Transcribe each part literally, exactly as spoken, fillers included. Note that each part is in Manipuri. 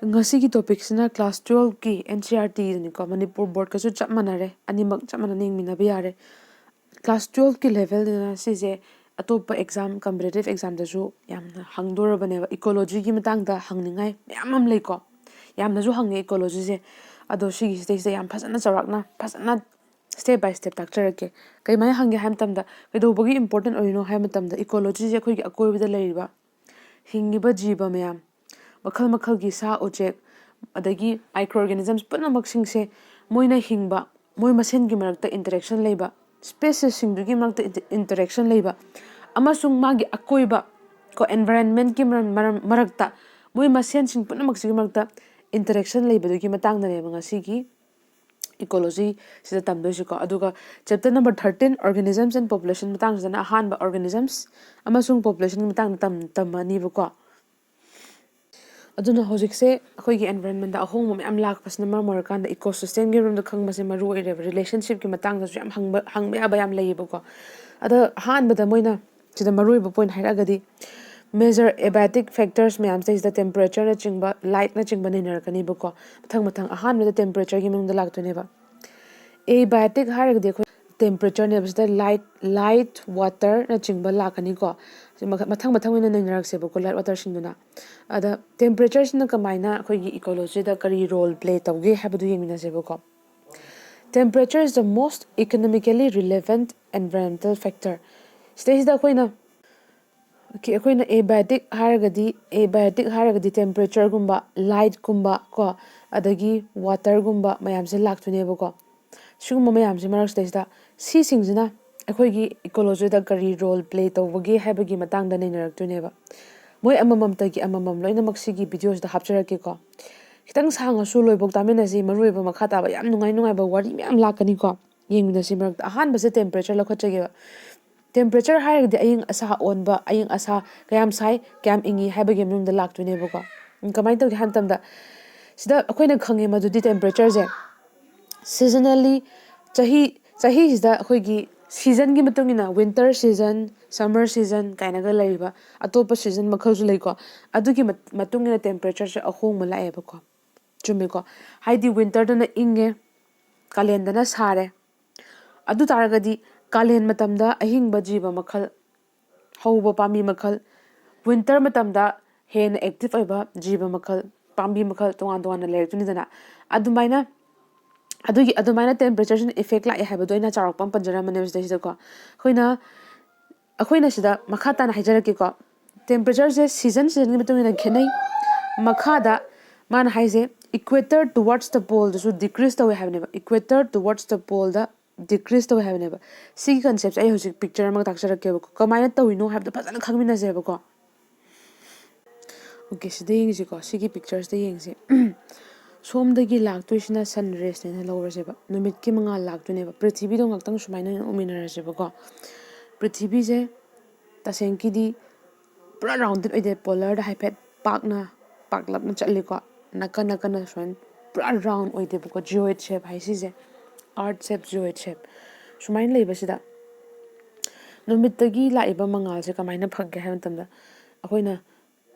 ꯉꯁꯤꯒꯤ ꯇꯣꯄꯤꯛꯁꯤꯅ ꯀ꯭ꯂꯥꯁ ꯇꯨꯌꯦꯜꯐꯀꯤ ꯑꯦꯟ ꯁꯤ ꯑꯥꯔ ꯇꯤꯗꯅꯤꯀꯣ꯫ ꯃꯅꯤꯄꯨꯔ ꯕꯣꯔꯗꯀꯁꯨ ꯆꯞ ꯃꯥꯟꯅꯔꯦ, ꯑꯅꯤꯃꯛ ꯆꯞ ꯃꯥꯟꯅꯅ ꯌꯦꯡꯃꯤꯟꯅꯕ ꯌꯥꯔꯦ꯫ ꯀ꯭ꯂꯥꯁ ꯇꯨꯌꯦꯜꯐꯀꯤ ꯂꯦꯚꯦꯜꯗꯅ ꯁꯤꯁꯦ ꯑꯇꯣꯞꯄ ꯑꯦꯛꯖꯥꯝ, ꯀꯝꯄꯤꯇꯤꯇꯤꯞ ꯑꯦꯛꯖꯥꯝꯗꯁꯨ ꯌꯥꯝꯅ ꯍꯪꯗꯣꯔꯕꯅꯦꯕ꯫ ꯏꯀꯣꯂꯣꯖꯤꯒꯤ ꯃꯇꯥꯡꯗ ꯍꯪꯅꯤꯡꯉꯥꯏ ꯃꯌꯥꯝ ꯑꯃ ꯂꯩꯀꯣ, ꯌꯥꯝꯅꯁꯨ ꯍꯪꯉꯦ ꯏꯀꯣꯂꯣꯖꯤꯁꯦ꯫ ꯑꯗꯣ ꯁꯤꯒꯤꯁꯤꯗꯩꯁꯤꯗ ꯌꯥꯝ ꯐꯖꯅ ꯆꯥꯎꯔꯥꯛꯅ ꯐꯖꯅ ꯁ꯭ꯇꯦꯞ ꯕꯥꯏ ꯁ꯭ꯇꯦꯞ ꯇꯥꯛꯆꯔꯛꯀꯦ꯫ ꯀꯩꯃꯥꯏꯅ ꯍꯪꯒꯦ ꯍꯥꯏꯕ ꯃꯇꯝꯗ, ꯀꯩꯗꯧꯕꯒꯤ ꯏꯝꯄꯣꯔꯇꯦꯟ ꯑꯣꯏꯔꯤꯅꯣ ꯍꯥꯏꯕ ꯃꯇꯝꯗ, ꯏꯀꯣꯂꯣꯖꯤꯁꯦ ꯑꯩꯈꯣꯏꯒꯤ ꯑꯀꯣꯏꯕꯗ ꯂꯩꯔꯤꯕ ꯍꯤꯡꯉꯤꯕ ꯖꯤꯕ ꯃꯌꯥꯝ, ꯃꯈꯜ ꯃꯈꯜꯒꯤ ꯁꯥ ꯎꯆꯦꯛ, ꯑꯗꯒꯤ ꯃꯥꯏꯀ꯭ꯔꯣ ꯑꯣꯔꯒꯥꯅꯤꯖꯝꯁ ꯄꯨꯝꯅꯃꯛꯁꯤꯡꯁꯦ ꯃꯣꯏꯅ ꯍꯤꯡꯕ, ꯃꯣꯏ ꯃꯁꯦꯟꯒꯤ ꯃꯔꯛꯇ ꯏꯟꯇꯔꯦꯛꯁꯟ ꯂꯩꯕ, ꯁ꯭ꯄꯦꯁꯤꯁꯁꯤꯡꯗꯨꯒꯤ ꯃꯔꯛꯇ ꯏꯟꯇꯔꯦꯛꯁꯟ ꯂꯩꯕ, ꯑꯃꯁꯨꯡ ꯃꯥꯒꯤ ꯑꯀꯣꯏꯕ ꯀꯣ, ꯑꯦꯟꯚꯥꯏꯔꯟꯃꯦꯟꯠꯀꯤ ꯃꯔꯝ, ꯃꯔꯝ, ꯃꯔꯛꯇ ꯃꯣꯏ ꯃꯁꯦꯟꯁꯤꯡ ꯄꯨꯝꯅꯃꯛꯁꯤꯒꯤ ꯃꯔꯛꯇ ꯏꯟꯇꯔꯦꯛꯁꯟ ꯂꯩꯕꯗꯨꯒꯤ ꯃꯇꯥꯡꯗꯅꯦꯕ ꯉꯁꯤꯒꯤ ꯏꯀꯣꯂꯣꯖꯤ ꯁꯤꯗ ꯇꯝꯗꯣꯏꯁꯤꯀꯣ꯫ ꯑꯗꯨꯒ chapter number thirteen, organisms and population ꯃꯇꯥꯡꯁꯤꯗꯅ ꯑꯍꯥꯟꯕ organisms ꯑꯃꯁꯨꯡ ꯄꯣꯄꯨꯂꯦꯁꯟꯒꯤ ꯃꯇꯥꯡꯗ ꯇꯝ-, ꯇꯝꯃꯅꯤꯕꯀꯣ꯫ ꯑꯗꯨꯅ ꯍꯧꯖꯤꯛꯁꯦ ꯑꯩꯈꯣꯏꯒꯤ ꯑꯦꯟꯚꯥꯏꯔꯟꯃꯦꯟꯗ ꯑꯍꯣꯡꯕ ꯃꯌꯥꯝ ꯂꯥꯛꯄꯁꯤꯅ ꯃꯔꯝ ꯑꯣꯏꯔꯀꯥꯟꯗ ꯏꯀꯣꯁꯤꯁꯇꯦꯝꯒꯤ ꯃꯔꯝꯗ ꯈꯪꯕꯁꯦ ꯃꯔꯨ ꯑꯣꯏꯔꯦꯕ꯫ ꯔꯤꯂꯦꯁꯟꯁꯤꯞꯀꯤ ꯃꯇꯥꯡꯗꯁꯨ ꯌꯥꯝ ꯍꯪꯕ, ꯍꯪꯕ ꯌꯥꯕ ꯌꯥꯝ ꯂꯩꯌꯦꯕꯀꯣ꯫ ꯑꯗ ꯑꯍꯥꯟꯕꯗ ꯃꯣꯏꯅ ꯁꯤꯗ ꯃꯔꯨ ꯑꯣꯏꯕ ꯄꯣꯏꯟꯠ ꯍꯥꯏꯔꯛꯑꯒꯗꯤ, ꯃꯦꯖꯔ ꯑꯦꯕꯥꯏꯇꯤꯛ ꯐꯦꯛꯇꯔꯁ ꯃꯌꯥꯝꯁꯤꯗꯩꯁꯤꯗ ꯇꯦꯝꯄꯔꯦꯆꯔꯅꯆꯤꯡꯕ, ꯂꯥꯏꯠꯅꯆꯤꯡꯕ ꯅꯩꯅꯔꯛꯀꯅꯤꯕꯀꯣ꯫ ꯃꯊꯪ ꯃꯊꯪ ꯑꯍꯥꯟꯕꯗ ꯇꯦꯝꯄꯔꯦꯆꯔꯒꯤ ꯃꯅꯨꯡꯗ ꯂꯥꯛꯇꯣꯏꯅꯦꯕ꯫ ꯑꯦꯕꯥꯏꯇꯤꯛ ꯍꯥꯏꯔꯒꯗꯤ ꯑꯩꯈꯣꯏ ꯇꯦꯝꯄꯔꯦꯆꯔꯅꯦꯕ, ꯁꯤꯗ ꯂꯥꯏꯠ, ꯂꯥꯏꯠ, ꯋꯥꯇꯔꯅꯆꯤꯡꯕ ꯂꯥꯛꯀꯅꯤꯀꯣ꯫ ꯁꯤ ꯃꯈ-, ꯃꯊꯪ ꯃꯊꯪ ꯑꯣꯏꯅ ꯅꯩꯅꯔꯛꯁꯦꯕꯀꯣ, ꯂꯥꯏꯠ, ꯋꯥꯇꯔꯁꯤꯡꯗꯨꯅ꯫ ꯑꯗ ꯇꯦꯝꯄꯔꯦꯆꯔꯁꯤꯅ ꯀꯃꯥꯏꯅ ꯑꯩꯈꯣꯏꯒꯤ ꯏꯀꯣꯂꯣꯖꯤꯗ ꯀꯔꯤ ꯔꯣꯜ ꯄ꯭ꯂꯦ ꯇꯧꯒꯦ ꯍꯥꯏꯕꯗꯨ ꯌꯦꯡꯃꯤꯟꯅꯁꯦꯕꯀꯣ꯫ Temperature is the most economically relevant environmental factor. ꯁꯤꯗꯩꯁꯤꯗ ꯑꯩꯈꯣꯏꯅ, okay, ꯑꯩꯈꯣꯏꯅ ꯑꯦꯕꯥꯏꯇꯤꯛ ꯍꯥꯏꯔꯒꯗꯤ, ꯑꯦꯕꯥꯏꯇꯤꯛ ꯍꯥꯏꯔꯒꯗꯤ ꯇꯦꯝꯄꯔꯦꯆꯔꯒꯨꯝꯕ, ꯂꯥꯏꯠꯀꯨꯝꯕ ꯀꯣ, ꯑꯗꯒꯤ ꯋꯥꯇꯔꯒꯨꯝꯕ ꯃꯌꯥꯝꯁꯦ ꯂꯥꯛꯇꯣꯏꯅꯦꯕꯀꯣ꯫ ꯁꯤꯒꯨꯝꯕ ꯃꯌꯥꯝꯁꯦ ꯃꯔꯛꯁꯤꯗꯩꯁꯤꯗ ꯁꯤꯁꯤꯡꯁꯤꯅ ꯑꯩꯈꯣꯏꯒꯤ ꯏꯀꯣꯂꯣꯖꯤꯗ ꯀꯔꯤ ꯔꯣꯜ ꯄ꯭ꯂꯦ ꯇꯧꯕꯒꯦ ꯍꯥꯏꯕꯒꯤ ꯃꯇꯥꯡꯗ ꯅꯩꯅꯔꯛꯇꯣꯏꯅꯦꯕ꯫ ꯃꯣꯏ ꯑꯃꯃꯝꯇꯒꯤ ꯑꯃꯃꯝ ꯂꯣꯏꯅꯃꯛ ꯁꯤꯒꯤ ꯚꯤꯗꯤꯑꯣꯁꯤꯗ ꯍꯥꯞꯆꯔꯛꯀꯦꯀꯣ꯫ ꯈꯤꯇꯪ ꯁꯥꯡꯉꯁꯨ ꯂꯣꯏꯐꯥꯎ ꯇꯥꯃꯤꯟꯅꯁꯤ, ꯃꯔꯨꯑꯣꯏꯕ ꯃꯈꯥ ꯇꯥꯕ ꯌꯥꯝ ꯅꯨꯡꯉꯥꯏ ꯅꯨꯡꯉꯥꯏꯕ ꯋꯥꯔꯤ ꯃꯌꯥꯝ ꯂꯥꯛꯀꯅꯤꯀꯣ꯫ ꯌꯦꯡꯃꯤꯟꯅꯁꯤ꯫ ꯃꯔꯛꯇ ꯑꯍꯥꯟꯕꯁꯦ ꯇꯦꯝꯄꯔꯦꯆꯔ ꯂꯧꯈꯠꯆꯒꯦꯕ꯫ ꯇꯦꯝꯄꯔꯦꯆꯔ ꯍꯥꯏꯔꯒꯗꯤ ꯑꯏꯪ ꯑꯁꯥ ꯑꯣꯟꯕ, ꯑꯏꯪ ꯑꯁꯥ ꯀꯌꯥꯝ ꯁꯥꯏ, ꯀꯌꯥꯝ ꯏꯪꯉꯤ ꯍꯥꯏꯕꯒꯤ ꯃꯅꯨꯡꯗ ꯂꯥꯛꯇꯣꯏꯅꯦꯕꯀꯣ꯫ ꯎꯝ, ꯀꯃꯥꯏꯅ ꯇꯧꯒꯦ ꯍꯥꯏꯕ ꯃꯇꯝꯗ, ꯁꯤꯗ ꯑꯩꯈꯣꯏꯅ ꯈꯪꯉꯦ ꯃꯗꯨꯗꯤ ꯇꯦꯝꯄꯔꯦꯆꯔꯁꯦ ꯁꯤꯖꯅꯦꯜꯂꯤ, ꯆꯍꯤ, ꯆꯍꯤꯁꯤꯗ ꯑꯩꯈꯣꯏꯒꯤ ꯁꯤꯖꯟꯒꯤ ꯃꯇꯨꯡ ꯏꯟꯅ winter season, summer season ꯀꯥꯏꯅꯒ ꯂꯩꯔꯤꯕ ꯑꯇꯣꯞꯄ ꯁꯤꯖꯟ ꯃꯈꯜꯁꯨ ꯂꯩꯀꯣ꯫ ꯑꯗꯨꯒꯤ ꯃꯠ- ꯃꯇꯨꯡ ꯏꯟꯅ ꯇꯦꯝꯄꯔꯦꯆꯔꯁꯦ ꯑꯍꯣꯡꯕ ꯂꯥꯛꯑꯦꯕꯀꯣ꯫ ꯆꯨꯝꯃꯦꯀꯣ? ꯍꯥꯏꯗꯤ ꯋꯤꯟꯇꯔꯗꯅ ꯏꯪꯉꯦ, ꯀꯥꯂꯦꯟꯗꯅ ꯁꯥꯔꯦ꯫ ꯑꯗꯨ ꯇꯥꯔꯒꯗꯤ ꯀꯥꯂꯦꯟ ꯃꯇꯝꯗ ꯑꯍꯤꯡꯕ ꯖꯤꯕ ꯃꯈꯜ, ꯍꯧꯕ ꯄꯥꯝꯕꯤ ꯃꯈꯜ, ꯋꯤꯟꯇꯔ ꯃꯇꯝꯗ ꯍꯦꯟꯅ ꯑꯦꯛꯇꯤꯚ ꯑꯣꯏꯕ ꯖꯤꯕ ꯃꯈꯜ, ꯄꯥꯝꯕꯤ ꯃꯈꯜ ꯇꯣꯉꯥꯟ ꯇꯣꯉꯥꯟꯅ ꯂꯩꯔꯛꯇꯣꯏꯅꯤꯗꯅ꯫ ꯑꯗꯨꯃꯥꯏꯅ ꯑꯗꯨꯒꯤ ꯑꯗꯨꯃꯥꯏꯅ ꯇꯦꯝꯄꯔꯦꯆꯔꯁꯤꯅ ꯏꯐꯦꯛ ꯂꯥꯛꯑꯦ ꯍꯥꯏꯕꯗꯣ ꯑꯩꯅ ꯆꯥꯎꯔꯥꯛꯄ ꯑꯃ ꯄꯟꯖꯔꯝꯕꯅꯦꯕ ꯁꯤꯗꯩꯁꯤꯗꯀꯣ꯫ ꯑꯩꯈꯣꯏꯅ ꯑꯩꯈꯣꯏꯅ ꯁꯤꯗ ꯃꯈꯥ ꯇꯥꯅ ꯍꯥꯏꯖꯔꯛꯀꯦꯀꯣ꯫ ꯇꯦꯝꯄꯔꯦꯆꯔꯁꯦ ꯁꯤꯖꯟ ꯁꯤꯖꯟꯒꯤ ꯃꯇꯨꯡ ꯏꯟꯅ ꯈꯦꯠꯅꯩ꯫ ꯃꯈꯥꯗ ꯃꯥꯅ ꯍꯥꯏꯁꯦ, equator towards the poleꯗꯁꯨ decrease ꯇꯧꯋꯦ ꯍꯥꯏꯕꯅꯦꯕ꯫ Equator towards the poleꯗ decrease ꯇꯧꯋꯦ ꯍꯥꯏꯕꯅꯦꯕ꯫ ꯁꯤꯒꯤ ꯀꯟꯁꯦꯞꯁꯦ ꯑꯩ ꯍꯧꯖꯤꯛ ꯄꯤꯛꯆꯔ ꯑꯃꯒ ꯇꯥꯛꯆꯔꯛꯀꯦꯕꯀꯣ, ꯀꯃꯥꯏꯅ ꯇꯧꯔꯤꯅꯣ ꯍꯥꯏꯕꯗꯣ ꯐꯖꯅ ꯈꯪꯃꯤꯟꯅꯁꯦꯕꯀꯣ꯫ ꯑꯣꯀꯦ, ꯁꯤꯗ ꯌꯦꯡꯁꯤꯀꯣ, ꯁꯤꯒꯤ ꯄꯤꯛꯆꯔꯁꯤꯗ ꯌꯦꯡꯁꯤ꯫ ꯁꯣꯝꯗꯒꯤ ꯂꯥꯛꯇꯣꯏꯁꯤꯅ ꯁꯟ ꯔꯦꯁꯅꯦꯅ ꯂꯧꯔꯁꯦꯕ, ꯅꯨꯃꯤꯠꯀꯤ ꯃꯉꯥꯜ ꯂꯥꯛꯇꯣꯏꯅꯦꯕ꯫ ꯄ꯭ꯔꯤꯊꯤꯕꯤꯗꯣ ꯉꯥꯛꯇꯪ ꯁꯨꯃꯥꯏꯅ ꯑꯣꯏꯅ ꯎꯃꯤꯟꯅꯔꯁꯦꯕꯀꯣ꯫ ꯄ꯭ꯔꯤꯊꯤꯕꯤꯁꯦ ꯇꯁꯦꯡꯀꯤꯗꯤ ꯄꯨꯔꯥ ꯔꯥꯎꯟꯗꯦꯠ ꯑꯣꯏꯗꯦ, ꯄꯣꯂꯔꯗ ꯍꯥꯏꯐꯦꯠ ꯄꯥꯛꯅ ꯄꯥꯛꯂꯞꯅ ꯆꯠꯂꯤꯀꯣ꯫ ꯅꯥꯀꯟ ꯅꯥꯀꯟꯅ ꯁꯨꯃꯥꯏꯅ ꯄꯨꯔꯥ ꯔꯥꯎꯟ ꯑꯣꯏꯗꯦꯕꯀꯣ, geoid shape ꯍꯥꯏꯁꯤꯁꯦ, earth shape, geoid shape ꯁꯨꯃꯥꯏꯅ ꯂꯩꯕꯁꯤꯗ ꯅꯨꯃꯤꯠꯇꯒꯤ ꯂꯥꯛꯏꯕ ꯃꯉꯥꯜꯁꯦ ꯀꯃꯥꯏꯅ ꯐꯪꯒꯦ ꯍꯥꯏꯕ ꯃꯇꯝꯗ, ꯑꯩꯈꯣꯏꯅ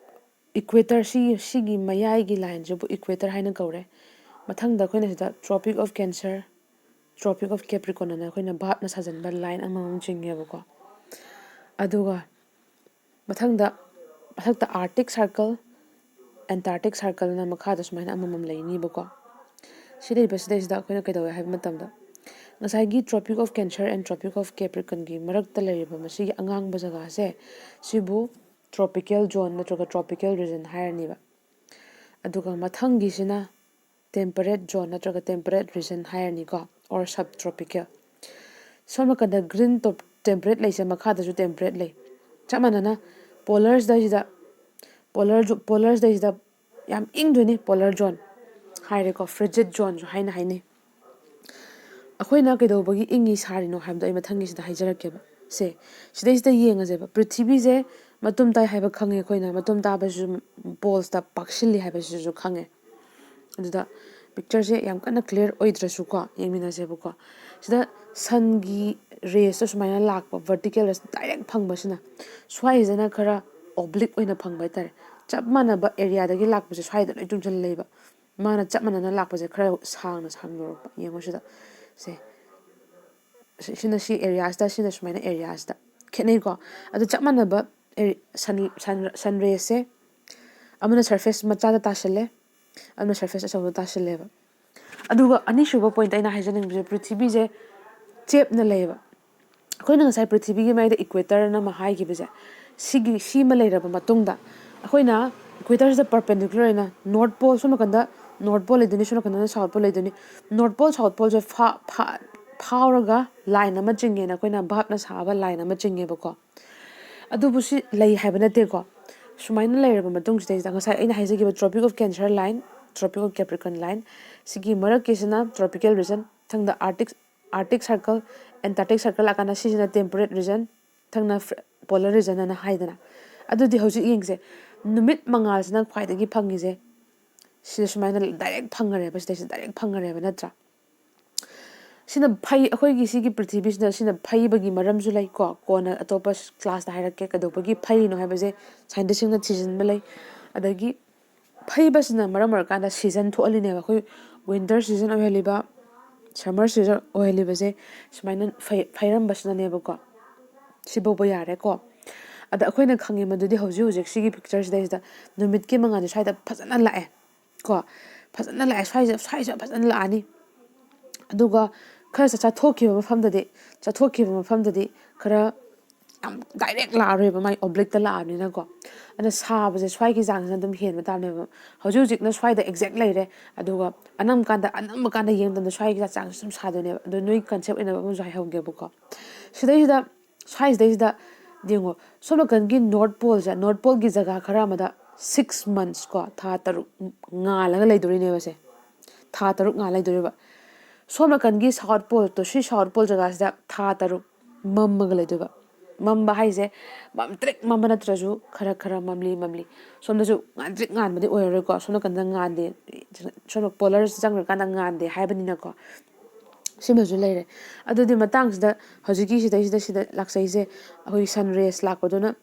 equator, ꯁꯤ ꯁꯤꯒꯤ ꯃꯌꯥꯏꯒꯤ ꯂꯥꯏꯟꯁꯤꯕꯨ equator ꯍꯥꯏꯅ ꯀꯧꯔꯦ꯫ ꯃꯊꯪꯗ ꯑꯩꯈꯣꯏꯅ ꯁꯤꯗ Tropic of Cancer, Tropic of Capricorn ꯑꯅ ꯑꯩꯈꯣꯏꯅ ꯚꯥꯞꯅ ꯁꯥꯖꯟꯕ ꯂꯥꯏꯟ ꯑꯃꯃꯝ ꯆꯤꯡꯉꯦꯕꯀꯣ꯫ ꯑꯗꯨꯒ ꯃꯊꯪꯗ ꯃꯊꯛꯇ Arctic Circle, Antarctic Circleꯅ ꯃꯈꯥꯗ ꯁꯨꯃꯥꯏꯅ ꯑꯃꯃꯝ ꯂꯩꯅꯤꯕꯀꯣ꯫ ꯁꯤ ꯂꯩꯕꯁꯤꯗꯩꯁꯤꯗ ꯑꯩꯈꯣꯏꯅ ꯀꯩꯗꯧꯋꯦ ꯍꯥꯏꯕ ꯃꯇꯝꯗ, ꯉꯁꯥꯏꯒꯤ Tropic of Cancer and Tropic of Capricornꯒꯤ ꯃꯔꯛꯇ ꯂꯩꯔꯤꯕ ꯃꯁꯤꯒꯤ ꯑꯉꯥꯡꯕ ꯖꯒꯥꯁꯦ, ꯁꯤꯕꯨ tropical zone ꯅꯠꯇ꯭ꯔꯒ tropical region ꯍꯥꯏꯔꯅꯤꯕ꯫ ꯑꯗꯨꯒ ꯃꯊꯪꯒꯤꯁꯤꯅ temperate zone ꯅꯠꯇ꯭ꯔꯒ temperate region ꯍꯥꯏꯔꯅꯤꯀꯣ, or subtropical꯫ ꯁꯣꯝ ꯅꯥꯀꯟꯗ green temperate ꯂꯩꯁꯦ, ꯃꯈꯥꯗꯁꯨ temperate ꯂꯩ꯫ ꯆꯞ ꯃꯥꯟꯅꯅ polar ꯁꯤꯗꯩꯁꯤꯗ, polar polar ꯁꯤꯗꯩꯁꯤꯗ ꯌꯥꯝ ꯏꯪꯗꯣꯏꯅꯤ, polar zone ꯍꯥꯏꯔꯦꯀꯣ, frigid zoneꯁꯨ ꯍꯥꯏꯅ ꯍꯥꯏꯅꯩ꯫ ꯑꯩꯈꯣꯏꯅ ꯀꯩꯗꯧꯕꯒꯤ ꯏꯪꯉꯤ ꯁꯥꯔꯤꯅꯣ ꯍꯥꯏꯕꯗꯣ ꯑꯩ ꯃꯊꯪꯒꯤꯁꯤꯗ ꯍꯥꯏꯖꯔꯛꯀꯦꯕ꯫ ꯁꯦ, ꯁꯤꯗꯩꯁꯤꯗ ꯌꯦꯡꯉꯁꯦꯕ꯫ ꯄ꯭ꯔꯤꯊꯤꯕꯤꯁꯦ ꯃꯇꯨꯝ ꯇꯥꯏ ꯍꯥꯏꯕ ꯈꯪꯉꯦ ꯑꯩꯈꯣꯏꯅ, ꯃꯇꯨꯝ ꯇꯥꯕꯁꯤꯁꯨ poles ꯇ ꯄꯥꯛꯁꯤꯜꯂꯤ ꯍꯥꯏꯕꯁꯤꯁꯨ ꯈꯪꯉꯦ꯫ ꯑꯗꯨꯗ ꯄꯤꯛꯆꯔꯁꯦ ꯌꯥꯝ ꯀꯟꯅ ꯀ꯭ꯂꯤꯌꯥꯔ ꯑꯣꯏꯗ꯭ꯔꯁꯨꯀꯣ, ꯌꯦꯡꯃꯤꯟꯅꯁꯦꯕꯀꯣ꯫ ꯁꯤꯗ ꯁꯟꯒꯤ ꯔꯦꯁꯇꯣ ꯁꯨꯃꯥꯏꯅ ꯂꯥꯛꯄ, ꯚꯔꯇꯤꯀꯦꯜ ꯔꯦꯁ ꯗꯥꯏꯔꯦꯛ ꯐꯪꯕꯁꯤꯅ, ꯁ꯭ꯋꯥꯏꯁꯤꯗꯅ ꯈꯔ ꯑꯣꯕ꯭ꯂꯤꯛ ꯑꯣꯏꯅ ꯐꯪꯕ ꯍꯥꯏꯇꯥꯔꯦ꯫ ꯆꯞ ꯃꯥꯟꯅꯕ ꯑꯦꯔꯤꯌꯥꯗꯒꯤ ꯂꯥꯛꯄꯁꯦ ꯁ꯭ꯋꯥꯏꯗ ꯂꯣꯏ ꯆꯨꯝꯁꯤꯜꯂ ꯂꯩꯕ꯫ ꯃꯥꯅ ꯆꯞ ꯃꯥꯟꯅꯅ ꯂꯥꯛꯄꯁꯦ ꯈꯔ ꯁꯥꯡꯅ ꯁꯥꯡꯗꯣꯔꯛꯄ꯫ ꯌꯦꯡꯉꯣ ꯁꯤꯗ, ꯁꯦ, ꯁꯤ- ꯁꯤꯅ ꯁꯤ ꯑꯦꯔꯤꯌꯥꯁꯤꯗ, ꯁꯤꯅ ꯁꯨꯃꯥꯏꯅ ꯑꯦꯔꯤꯌꯥꯁꯤꯗ ꯈꯦꯠꯅꯩꯀꯣ꯫ ꯑꯗꯨ ꯆꯞ ꯃꯥꯟꯅꯕ ꯑꯦꯔꯤ- ꯁꯟ ꯁꯟ ꯁꯟ ꯔꯦꯁꯁꯦ ꯑꯃꯅ ꯁꯔꯐꯦꯁ ꯃꯆꯥꯗ ꯇꯥꯁꯜꯂꯦ, ꯑꯃꯅ ꯁꯔꯐꯦꯁ ꯑꯆꯧꯕꯗ ꯇꯥꯁꯜꯂꯦꯕ꯫ ꯑꯗꯨꯒ ꯑꯅꯤꯁꯨꯕ ꯄꯣꯏꯟꯠ ꯑꯩꯅ ꯍꯥꯏꯖꯅꯤꯡꯕꯁꯦ, ꯄ꯭ꯔꯤꯊꯤꯕꯤꯁꯦ ꯆꯦꯞꯅ ꯂꯩꯌꯦꯕ꯫ ꯑꯩꯈꯣꯏꯅ ꯉꯁꯥꯏ ꯄ꯭ꯔꯤꯊꯤꯕꯤꯒꯤ ꯃꯌꯥꯏꯗ ꯏꯀ꯭ꯋꯦꯇꯔꯅ ꯑꯃ ꯍꯥꯏꯈꯤꯕꯁꯦ, ꯁꯤꯒꯤ ꯁꯤꯃ ꯂꯩꯔꯕ ꯃꯇꯨꯡꯗ, ꯑꯩꯈꯣꯏꯅ ꯏꯀ꯭ꯋꯦꯇꯔꯁꯤꯗ ꯄꯔꯄꯦꯟꯗꯤꯀꯨꯂꯔ ꯑꯣꯏꯅ ꯅꯣꯔꯠ ꯄꯣꯜ ꯁꯣꯝ ꯅꯥꯀꯟꯗ ꯅꯣꯔꯠ ꯄꯣꯜ ꯂꯩꯗꯣꯏꯅꯤ, ꯁꯣꯝ ꯅꯥꯀꯟꯗꯅ ꯁꯥꯎꯠ ꯄꯣꯜ ꯂꯩꯗꯣꯏꯅꯤ꯫ ꯅꯣꯔꯠ ꯄꯣꯜ ꯁꯥꯎꯠ ꯄꯣꯜꯁꯦ ꯐꯥ- ꯐꯥ- ꯐꯥꯎꯔꯒ ꯂꯥꯏꯟ ꯑꯃ ꯆꯤꯡꯉꯦꯅ ꯑꯩꯈꯣꯏꯅ ꯚꯥꯞꯅ ꯁꯥꯕ ꯂꯥꯏꯟ ꯑꯃ ꯆꯤꯡꯉꯦꯕꯀꯣ꯫ ꯑꯗꯨꯕꯨ ꯁꯤ ꯂꯩ ꯍꯥꯏꯕ ꯅꯠꯇꯦꯀꯣ꯫ ꯁꯨꯃꯥꯏꯅ ꯂꯩꯔꯕ ꯃꯇꯨꯡꯁꯤꯗꯩꯁꯤꯗ ꯉꯁꯥꯏ ꯑꯩꯅ ꯍꯥꯏꯖꯈꯤꯕ Tropic of Cancer line, Tropic of Capricorn line, ꯁꯤꯒꯤ ꯃꯔꯛꯀꯤꯁꯤꯅ ꯇ꯭ꯔꯣꯄꯤꯀꯦꯜ ꯔꯤꯖꯟ, ꯊꯪꯗ arctic arctic circle, antarctic circle ꯂꯥꯛꯀꯥꯟꯗ ꯁꯤꯁꯤꯅ ꯇꯦꯝꯄꯔꯦꯠ ꯔꯤꯖꯟ, ꯊꯪꯅ ꯄꯣꯂꯔ ꯔꯤꯖꯟ ꯑꯅ ꯍꯥꯏꯗꯅ꯫ ꯑꯗꯨꯗꯤ ꯍꯧꯖꯤꯛ ꯌꯦꯡꯁꯦ, ꯅꯨꯃꯤꯠ ꯃꯉꯥꯜꯁꯤꯅ ꯈ꯭ꯋꯥꯏꯗꯒꯤ ꯐꯪꯉꯤꯁꯦ ꯁꯤꯗ ꯁꯨꯃꯥꯏꯅ ꯗꯥꯏꯔꯦꯛ ꯐꯪꯈꯔꯦꯕ, ꯁꯤꯗꯩꯁꯤꯗ ꯗꯥꯏꯔꯦꯛ ꯐꯪꯈꯔꯦꯕ, ꯅꯠꯇ꯭ꯔꯥ? ꯁꯤꯅ ꯐꯩ, ꯑꯩꯈꯣꯏꯒꯤ ꯁꯤꯒꯤ ꯄ꯭ꯔꯤꯊꯤꯕꯤꯁꯤꯗ ꯁꯤꯅ ꯐꯩꯕꯒꯤ ꯃꯔꯝꯁꯨ ꯂꯩꯀꯣ꯫ ꯀꯣꯟꯅ ꯑꯇꯣꯞꯄ ꯀ꯭ꯂꯥꯁꯇ ꯍꯥꯏꯔꯛꯀꯦ ꯀꯩꯗꯧꯕꯒꯤ ꯐꯩꯅꯣ ꯍꯥꯏꯕꯁꯦ, ꯁꯥꯏꯟꯇꯤꯁꯁꯤꯡꯅ ꯊꯤꯖꯤꯟꯕ ꯂꯩ꯫ ꯑꯗꯒꯤ ꯐꯩꯕꯁꯤꯅ ꯃꯔꯝ ꯑꯣꯏꯔꯀꯥꯟꯗ ꯁꯤꯖꯟ ꯊꯣꯛꯍꯜꯂꯤꯅꯦꯕ꯫ ꯑꯩꯈꯣꯏ ꯋꯤꯟꯇꯔ ꯁꯤꯖꯟ ꯑꯣꯏꯍꯜꯂꯤꯕ, ꯁꯝꯃꯔ ꯁꯤꯖꯟ ꯑꯣꯏꯍꯜꯂꯤꯕꯁꯦ ꯁꯨꯃꯥꯏꯅ ꯐꯩ ꯐꯩꯔꯝꯕꯁꯤꯅꯅꯦꯕꯀꯣ꯫ ꯁꯤꯐꯥꯎꯕ ꯌꯥꯔꯦꯀꯣ꯫ ꯑꯗ ꯑꯩꯈꯣꯏꯅ ꯈꯪꯉꯤ ꯃꯗꯨꯗꯤ ꯍꯧꯖꯤꯛ ꯍꯧꯖꯤꯛ ꯁꯤꯒꯤ ꯄꯤꯛꯆꯔꯁꯤꯗꯩꯁꯤꯗ ꯅꯨꯃꯤꯠꯀꯤ ꯃꯉꯥꯜꯁꯦ ꯁ꯭ꯋꯥꯏꯗ ꯐꯖꯅ ꯂꯥꯛꯑꯦ ꯀꯣ꯫ ꯐꯖꯅ ꯂꯥꯛꯑꯦ, ꯁ꯭ꯋꯥꯏꯁꯦ ꯁ꯭ꯋꯥꯏꯁꯦ ꯐꯖꯅ ꯂꯥꯛꯑꯅꯤ꯫ ꯑꯗꯨꯒ ꯈꯔ ꯆꯠꯊꯣꯛꯈꯤꯕ ꯃꯐꯝꯗꯗꯤ, ꯆꯠꯊꯣꯛꯈꯤꯕ ꯃꯐꯝꯗꯗꯤ ꯈꯔ ꯌꯥꯝ ꯗꯥꯏꯔꯦꯛ ꯂꯥꯛꯑꯔꯣꯏꯕ, ꯃꯥꯏ ꯑꯣꯕ꯭ꯂꯤꯛꯇ ꯂꯥꯛꯑꯕꯅꯤꯅꯀꯣ꯫ ꯑꯗ ꯁꯥꯕꯁꯦ ꯁ꯭ꯋꯥꯏꯒꯤ ꯆꯥꯡꯁꯤꯅ ꯑꯗꯨꯝ ꯍꯦꯟꯕ ꯇꯥꯕꯅꯦꯕ꯫ ꯍꯧꯖꯤꯛ ꯍꯧꯖꯤꯛꯅ ꯁ꯭ꯋꯥꯏꯗ ꯑꯦꯛꯖꯦꯛ ꯂꯩꯔꯦ, ꯑꯗꯨꯒ ꯑꯅꯝꯕ ꯀꯥꯟꯗ, ꯑꯅꯝꯕ ꯀꯥꯟꯗ ꯌꯦꯡꯕ ꯃꯇꯝꯗ ꯁ꯭ꯋꯥꯏꯒꯤ ꯆꯥꯡꯁꯦ ꯁꯨꯝ ꯁꯥꯗꯣꯏꯅꯦꯕ꯫ ꯑꯗꯣ ꯅꯣꯏ ꯀꯟꯁꯦꯞ ꯑꯣꯏꯅꯕ ꯑꯃꯁꯨ ꯍꯥꯏꯍꯧꯒꯦꯕꯀꯣ꯫ ꯁꯤꯗꯩꯁꯤꯗ, ꯁ꯭ꯋꯥꯏꯁꯤꯗꯩꯁꯤꯗ ꯌꯦꯡꯉꯣ, ꯁꯣꯝ ꯅꯥꯀꯟꯒꯤ ꯅꯣꯔꯠ ꯄꯣꯜꯁꯦ, ꯅꯣꯔꯠ ꯄꯣꯜꯒꯤ ꯖꯒꯥ ꯈꯔ ꯑꯃꯗ ꯁꯤꯛꯁ ꯃꯟꯁ ꯀꯣ, ꯊꯥ ꯇꯔꯨꯛ ꯉꯥꯜꯂꯒ ꯂꯩꯗꯣꯔꯤꯅꯦꯕ ꯁꯦ꯫ ꯊꯥ ꯇꯔꯨꯛ ꯉꯥꯜ ꯂꯩꯗꯣꯔꯤꯕ꯫ ꯁꯣꯝ ꯅꯥꯀꯟꯒꯤ ꯁꯥꯎꯠ ꯄꯣꯜ, ꯇꯣ ꯁꯤ ꯁꯥꯎꯠ ꯄꯣꯜ ꯖꯒꯥꯁꯤꯗ ꯊꯥ ꯇꯔꯨꯛ ꯃꯝꯃꯒ ꯂꯩꯗꯣꯏꯕ꯫ ꯃꯝꯕ ꯍꯥꯏꯁꯦ ꯃꯝꯇ꯭ꯔꯤꯛ ꯃꯝꯕ ꯅꯠꯇ꯭ꯔꯁꯨ ꯈꯔ ꯈꯔ ꯃꯝꯂꯤ ꯃꯝꯂꯤ꯫ ꯁꯣꯝꯗꯁꯨ ꯉꯥꯟꯇ꯭ꯔꯤꯛ ꯉꯥꯟꯕꯗꯤ ꯑꯣꯏꯔꯔꯣꯏꯀꯣ, ꯁꯣꯝ ꯅꯥꯀꯟꯗ ꯉꯥꯟꯗꯦ, ꯁꯣꯝꯗ polar ꯆꯪꯈ꯭ꯔꯀꯥꯟꯗ ꯉꯥꯟꯗꯦ ꯍꯥꯏꯕꯅꯤꯅꯀꯣ꯫ ꯁꯤꯃꯁꯨ ꯂꯩꯔꯦ꯫ ꯑꯗꯨꯗꯤ ꯃꯇꯥꯡꯁꯤꯗ ꯍꯧꯖꯤꯛꯀꯤ ꯁꯤꯗꯩꯁꯤꯗ ꯁꯤꯗ ꯂꯥꯛꯆꯩꯁꯦ ꯑꯩꯈꯣꯏꯒꯤ sun rays ꯂꯥꯛꯄꯗꯨꯅ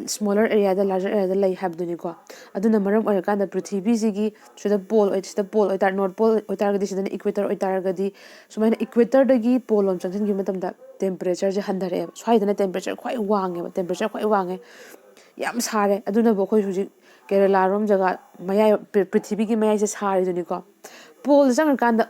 smaller areaꯗ larger areaꯗ ꯂꯩ ꯍꯥꯏꯕꯗꯨꯅꯤꯀꯣ꯫ ꯑꯗꯨꯅ ꯃꯔꯝ ꯑꯣꯏꯔꯀꯥꯟꯗ ꯄ꯭ꯔꯤꯊꯤꯕꯤꯁꯤꯒꯤ ꯁꯤꯗ pole ꯑꯣꯏ-, ꯁꯤꯗ pole ꯑꯣꯏꯇꯥꯔ-, north pole ꯑꯣꯏꯇꯥꯔꯒꯗꯤ ꯁꯤꯗꯅ equator ꯑꯣꯏꯇꯥꯔꯒꯗꯤ ꯁꯨꯃꯥꯏꯅ equatorꯗꯒꯤ pole ꯂꯣꯝ ꯆꯪꯁꯤꯟꯈꯤꯕ ꯃꯇꯝꯗ temperatureꯁꯦ ꯍꯟꯊꯔꯛꯑꯦꯕ꯫ ꯁ꯭ꯋꯥꯏꯗꯅ temperature ꯈ꯭ꯋꯥꯏ ꯋꯥꯡꯉꯦꯕ, temperature ꯈ꯭ꯋꯥꯏ ꯋꯥꯡꯉꯦ, ꯌꯥꯝ ꯁꯥꯔꯦ꯫ ꯑꯗꯨꯅꯕꯨ ꯑꯩꯈꯣꯏ ꯍꯧꯖꯤꯛ ꯀꯦꯔꯦꯂꯥꯔꯣꯝ ꯖꯒꯥ ꯃꯌꯥꯏ, ꯄ꯭ꯔꯤ-, ꯄ꯭ꯔꯤꯊꯤꯕꯤꯒꯤ ꯃꯌꯥꯏꯁꯦ ꯁꯥꯔꯤꯗꯨꯅꯤꯀꯣ꯫ Poleꯗ ꯆꯪꯉꯀꯥꯟꯗ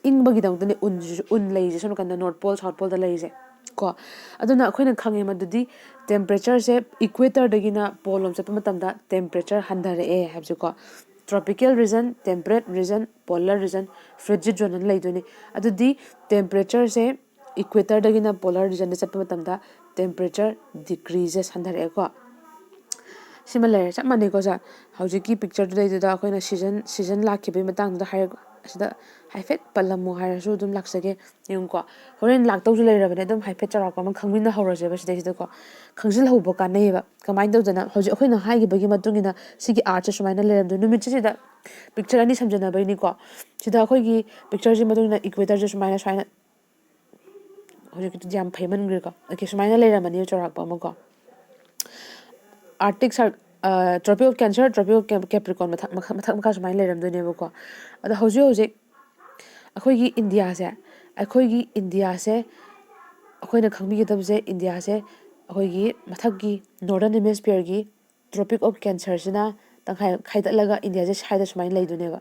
ꯏꯪꯕꯒꯤꯗꯃꯛꯇꯅꯤ ꯎꯟꯁꯤꯁꯨ, ꯎꯟ ꯂꯩꯔꯤꯁꯦ ꯁꯣꯝ ꯅꯥꯀꯟꯗ north pole south poleꯗ ꯂꯩꯔꯤꯁꯦ ꯀꯣ꯫ ꯑꯗꯨꯅ ꯑꯩꯈꯣꯏꯅ ꯈꯪꯉꯦ ꯃꯗꯨꯗꯤ temperatureꯁꯦ equatorꯗꯒꯤꯅ pole ꯂꯣꯝ ꯆꯠꯄ ꯃꯇꯝꯗ temperature ꯍꯟꯊꯔꯛꯑꯦ ꯍꯥꯏꯕꯁꯦꯀꯣ꯫ Tropical region, temperate region, polar region, frigid zone ꯑꯅ ꯂꯩꯗꯣꯏꯅꯤ꯫ ꯑꯗꯨꯗꯤ temperatureꯁꯦ equatorꯗꯒꯤꯅ polar regionꯗ ꯆꯠꯄ ꯃꯇꯝꯗ temperature decreases ꯍꯟꯊꯔꯛꯑꯦꯀꯣ꯫ ꯁꯤꯃ ꯂꯩꯔꯦ, ꯆꯞ ꯃꯥꯟꯅꯩꯀꯣ ꯁꯥꯔ꯫ ꯍꯧꯖꯤꯛꯀꯤ pictureꯗꯨꯗꯩꯗꯨꯗ ꯑꯩꯈꯣꯏꯅ season, season ꯂꯥꯛꯈꯤꯕꯒꯤ ꯃꯇꯥꯡꯗꯨꯗ ꯍꯥꯏꯔꯛ-, ꯑꯁꯤꯗ ꯍꯥꯏꯐꯦꯠ ꯄꯜꯂꯝꯃꯨ ꯍꯥꯏꯔꯁꯨ ꯑꯗꯨꯝ ꯂꯥꯛꯆꯒꯦ꯫ ꯌꯦꯡꯉꯨꯀꯣ, ꯍꯣꯔꯦꯟ ꯂꯥꯛꯇꯧꯁꯨ ꯂꯩꯔꯕꯅꯦ, ꯑꯗꯨꯝ ꯍꯥꯏꯐꯦꯠ ꯆꯥꯎꯔꯥꯛꯄ ꯑꯃ ꯈꯪꯃꯤꯟꯅꯍꯧꯔꯁꯦꯕ ꯁꯤꯗꯩꯁꯤꯗꯀꯣ꯫ ꯈꯪꯖꯤꯜꯍꯧꯕ ꯀꯥꯟꯅꯩꯌꯦꯕ꯫ ꯀꯃꯥꯏꯅ ꯇꯧꯗꯅ ꯍꯧꯖꯤꯛ ꯑꯩꯈꯣꯏꯅ ꯍꯥꯏꯈꯤꯕꯒꯤ ꯃꯇꯨꯡ ꯏꯟꯅ ꯁꯤꯒꯤ artꯁꯦ ꯁꯨꯃꯥꯏꯅ ꯂꯩꯔꯝꯗꯣꯏ ꯅꯨꯃꯤꯠꯁꯦ ꯁꯤꯗ picture ꯑꯅꯤ ꯁꯝꯖꯟꯅꯕꯩꯅꯤꯀꯣ꯫ ꯁꯤꯗ ꯑꯩꯈꯣꯏꯒꯤ pictureꯁꯤ ꯃꯇꯨꯡ ꯏꯟꯅ equatorꯁꯦ ꯁꯨꯃꯥꯏꯅ, ꯁꯨꯃꯥꯏꯅ, ꯍꯧꯖꯤꯛꯀꯤꯗꯨꯗꯤ ꯌꯥꯝ ꯐꯩꯃꯟꯈ꯭ꯔꯦꯀꯣ꯫ Okay, ꯁꯨꯃꯥꯏꯅ ꯂꯩꯔꯝꯃꯅꯤ ꯆꯥꯎꯔꯥꯛꯄ ꯑꯃꯀꯣ꯫ Arctic Cir-, ꯑ, Tropic of Cancer, Tropic of Cap-, Capricorn ꯃꯊꯛ, ꯃꯈ-, ꯃꯊꯛ ꯃꯈꯥ ꯁꯨꯃꯥꯏꯅ ꯂꯩꯔꯝꯗꯣꯏꯅꯦꯕꯀꯣ꯫ ꯑꯗꯣ ꯍꯧꯖꯤꯛ ꯍꯧꯖꯤꯛ ꯑꯩꯈꯣꯏꯒꯤ ꯏꯟꯗꯤꯌꯥꯁꯦ, ꯑꯩꯈꯣꯏꯒꯤ ꯏꯟꯗꯤꯌꯥꯁꯦ ꯑꯩꯈꯣꯏꯅ ꯈꯪꯕꯤꯒꯗꯕꯁꯦ, ꯏꯟꯗꯤꯌꯥꯁꯦ ꯑꯩꯈꯣꯏꯒꯤ ꯃꯊꯛꯀꯤ northern hemisphereꯒꯤ Tropic of Cancerꯁꯤꯅ ꯇꯪꯈꯥꯏ ꯈꯥꯏꯗꯠꯂꯒ ꯏꯟꯗꯤꯌꯥꯁꯦ ꯁ꯭ꯋꯥꯏꯗ ꯁꯨꯃꯥꯏꯅ ꯂꯩꯗꯣꯏꯅꯦꯕ꯫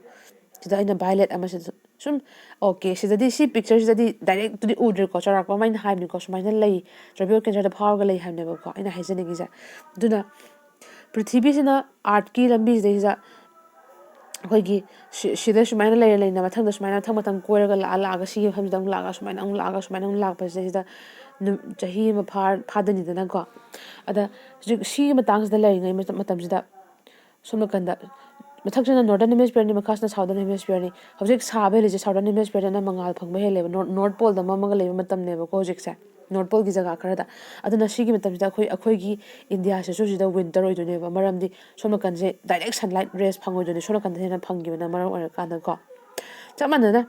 ꯁꯤꯗ ꯑꯩꯅ violet ꯑꯃꯁꯤꯗ ꯁꯨꯝ, okay, ꯁꯤꯗꯗꯤ ꯁꯤ pictureꯁꯤꯗꯗꯤ directꯇꯨꯗꯤ ꯎꯗ꯭ꯔꯦꯀꯣ, ꯆꯥꯎꯔꯥꯛꯄ ꯑꯃ ꯑꯩꯅ ꯍꯥꯏꯕꯅꯤꯀꯣ, ꯁꯨꯃꯥꯏꯅ ꯂꯩ, Tropic of Cancerꯗ ꯐꯥꯎꯔꯒ ꯂꯩ ꯍꯥꯏꯕꯅꯦꯕꯀꯣ ꯑꯩꯅ ꯍꯥꯏꯖꯅꯤꯡꯉꯤꯁꯦ꯫ ꯑꯗꯨꯅ ꯄ꯭ꯔꯤꯊꯤꯕꯤꯁꯤꯅ earthꯀꯤ ꯂꯝꯕꯤꯁꯤꯗꯩꯁꯤꯗ ꯑꯩꯈꯣꯏꯒꯤ ꯁꯤ-, ꯁꯤꯗ ꯁꯨꯃꯥꯏꯅ ꯂꯩꯔ ꯂꯩꯅ ꯃꯊꯪꯗ ꯁꯨꯃꯥꯏꯅ ꯃꯊꯪ ꯃꯊꯪ ꯀꯣꯏꯔꯒ ꯂꯥꯛꯑ ꯂꯥꯛꯑꯒ ꯁꯤꯒꯤ ꯃꯐꯝꯁꯤꯗ ꯑꯃꯨꯛ ꯂꯥꯛꯑꯒ ꯁꯨꯃꯥꯏꯅ ꯑꯃꯨꯛ ꯂꯥꯛꯑꯒ ꯁꯨꯃꯥꯏꯅ ꯑꯃꯨꯛ ꯂꯥꯛꯄꯁꯤꯗꯩꯁꯤꯗ ꯅꯨ-, ꯆꯍꯤ ꯑꯃ ꯐꯥ-, ꯐꯥꯗꯣꯏꯅꯤꯗꯅꯀꯣ꯫ ꯑꯗ ꯍꯧꯖꯤꯛ ꯁꯤꯒꯤ ꯃꯇꯥꯡꯁꯤꯗ ꯂꯩꯔꯤꯉꯩ ꯃꯇꯝ-, ꯃꯇꯝꯁꯤꯗ ꯁꯣꯝ ꯅꯥꯀꯟꯗ ꯃꯊꯛꯁꯤꯅ northern hemisphereꯅꯤ, ꯃꯈꯥꯁꯤꯅ southern hemisphereꯅꯤ꯫ ꯍꯧꯖꯤꯛ ꯁꯥꯕ ꯍꯦꯜꯂꯤꯁꯦ southern hemisphereꯗꯅ ꯃꯉꯥꯜ ꯐꯪꯕ ꯍꯦꯜꯂꯦꯕ, north, north poleꯗ ꯃꯝꯃꯒ ꯂꯩꯕ ꯃꯇꯝꯅꯦꯕꯀꯣ ꯍꯧꯖꯤꯛꯁꯦ꯫ ꯅꯣꯔꯠ ꯄꯣꯜꯒꯤ ꯖꯒꯥ ꯈꯔꯗ꯫ ꯑꯗꯨꯅ ꯁꯤꯒꯤ ꯃꯇꯝꯁꯤꯗ ꯑꯩꯈꯣꯏ ꯑꯩꯈꯣꯏꯒꯤ ꯏꯟꯗꯤꯌꯥꯁꯤꯁꯨ ꯁꯤꯗ ꯋꯤꯟꯇꯔ ꯑꯣꯏꯗꯣꯏꯅꯦꯕ, ꯃꯔꯝꯗꯤ ꯁꯣꯝ ꯅꯥꯀꯟꯁꯦ ꯗꯥꯏꯔꯦꯛ ꯁꯟꯂꯥꯏꯠ ꯔꯦꯁ ꯐꯪꯉꯣꯏꯗꯣꯏꯅꯦ, ꯁꯣꯝ ꯅꯥꯀꯟꯗ ꯍꯦꯟꯅ ꯐꯪꯈꯤꯕꯅ ꯃꯔꯝ ꯑꯣꯏꯔꯀꯥꯟꯗꯀꯣ꯫ ꯆꯞ ꯃꯥꯟꯅꯅ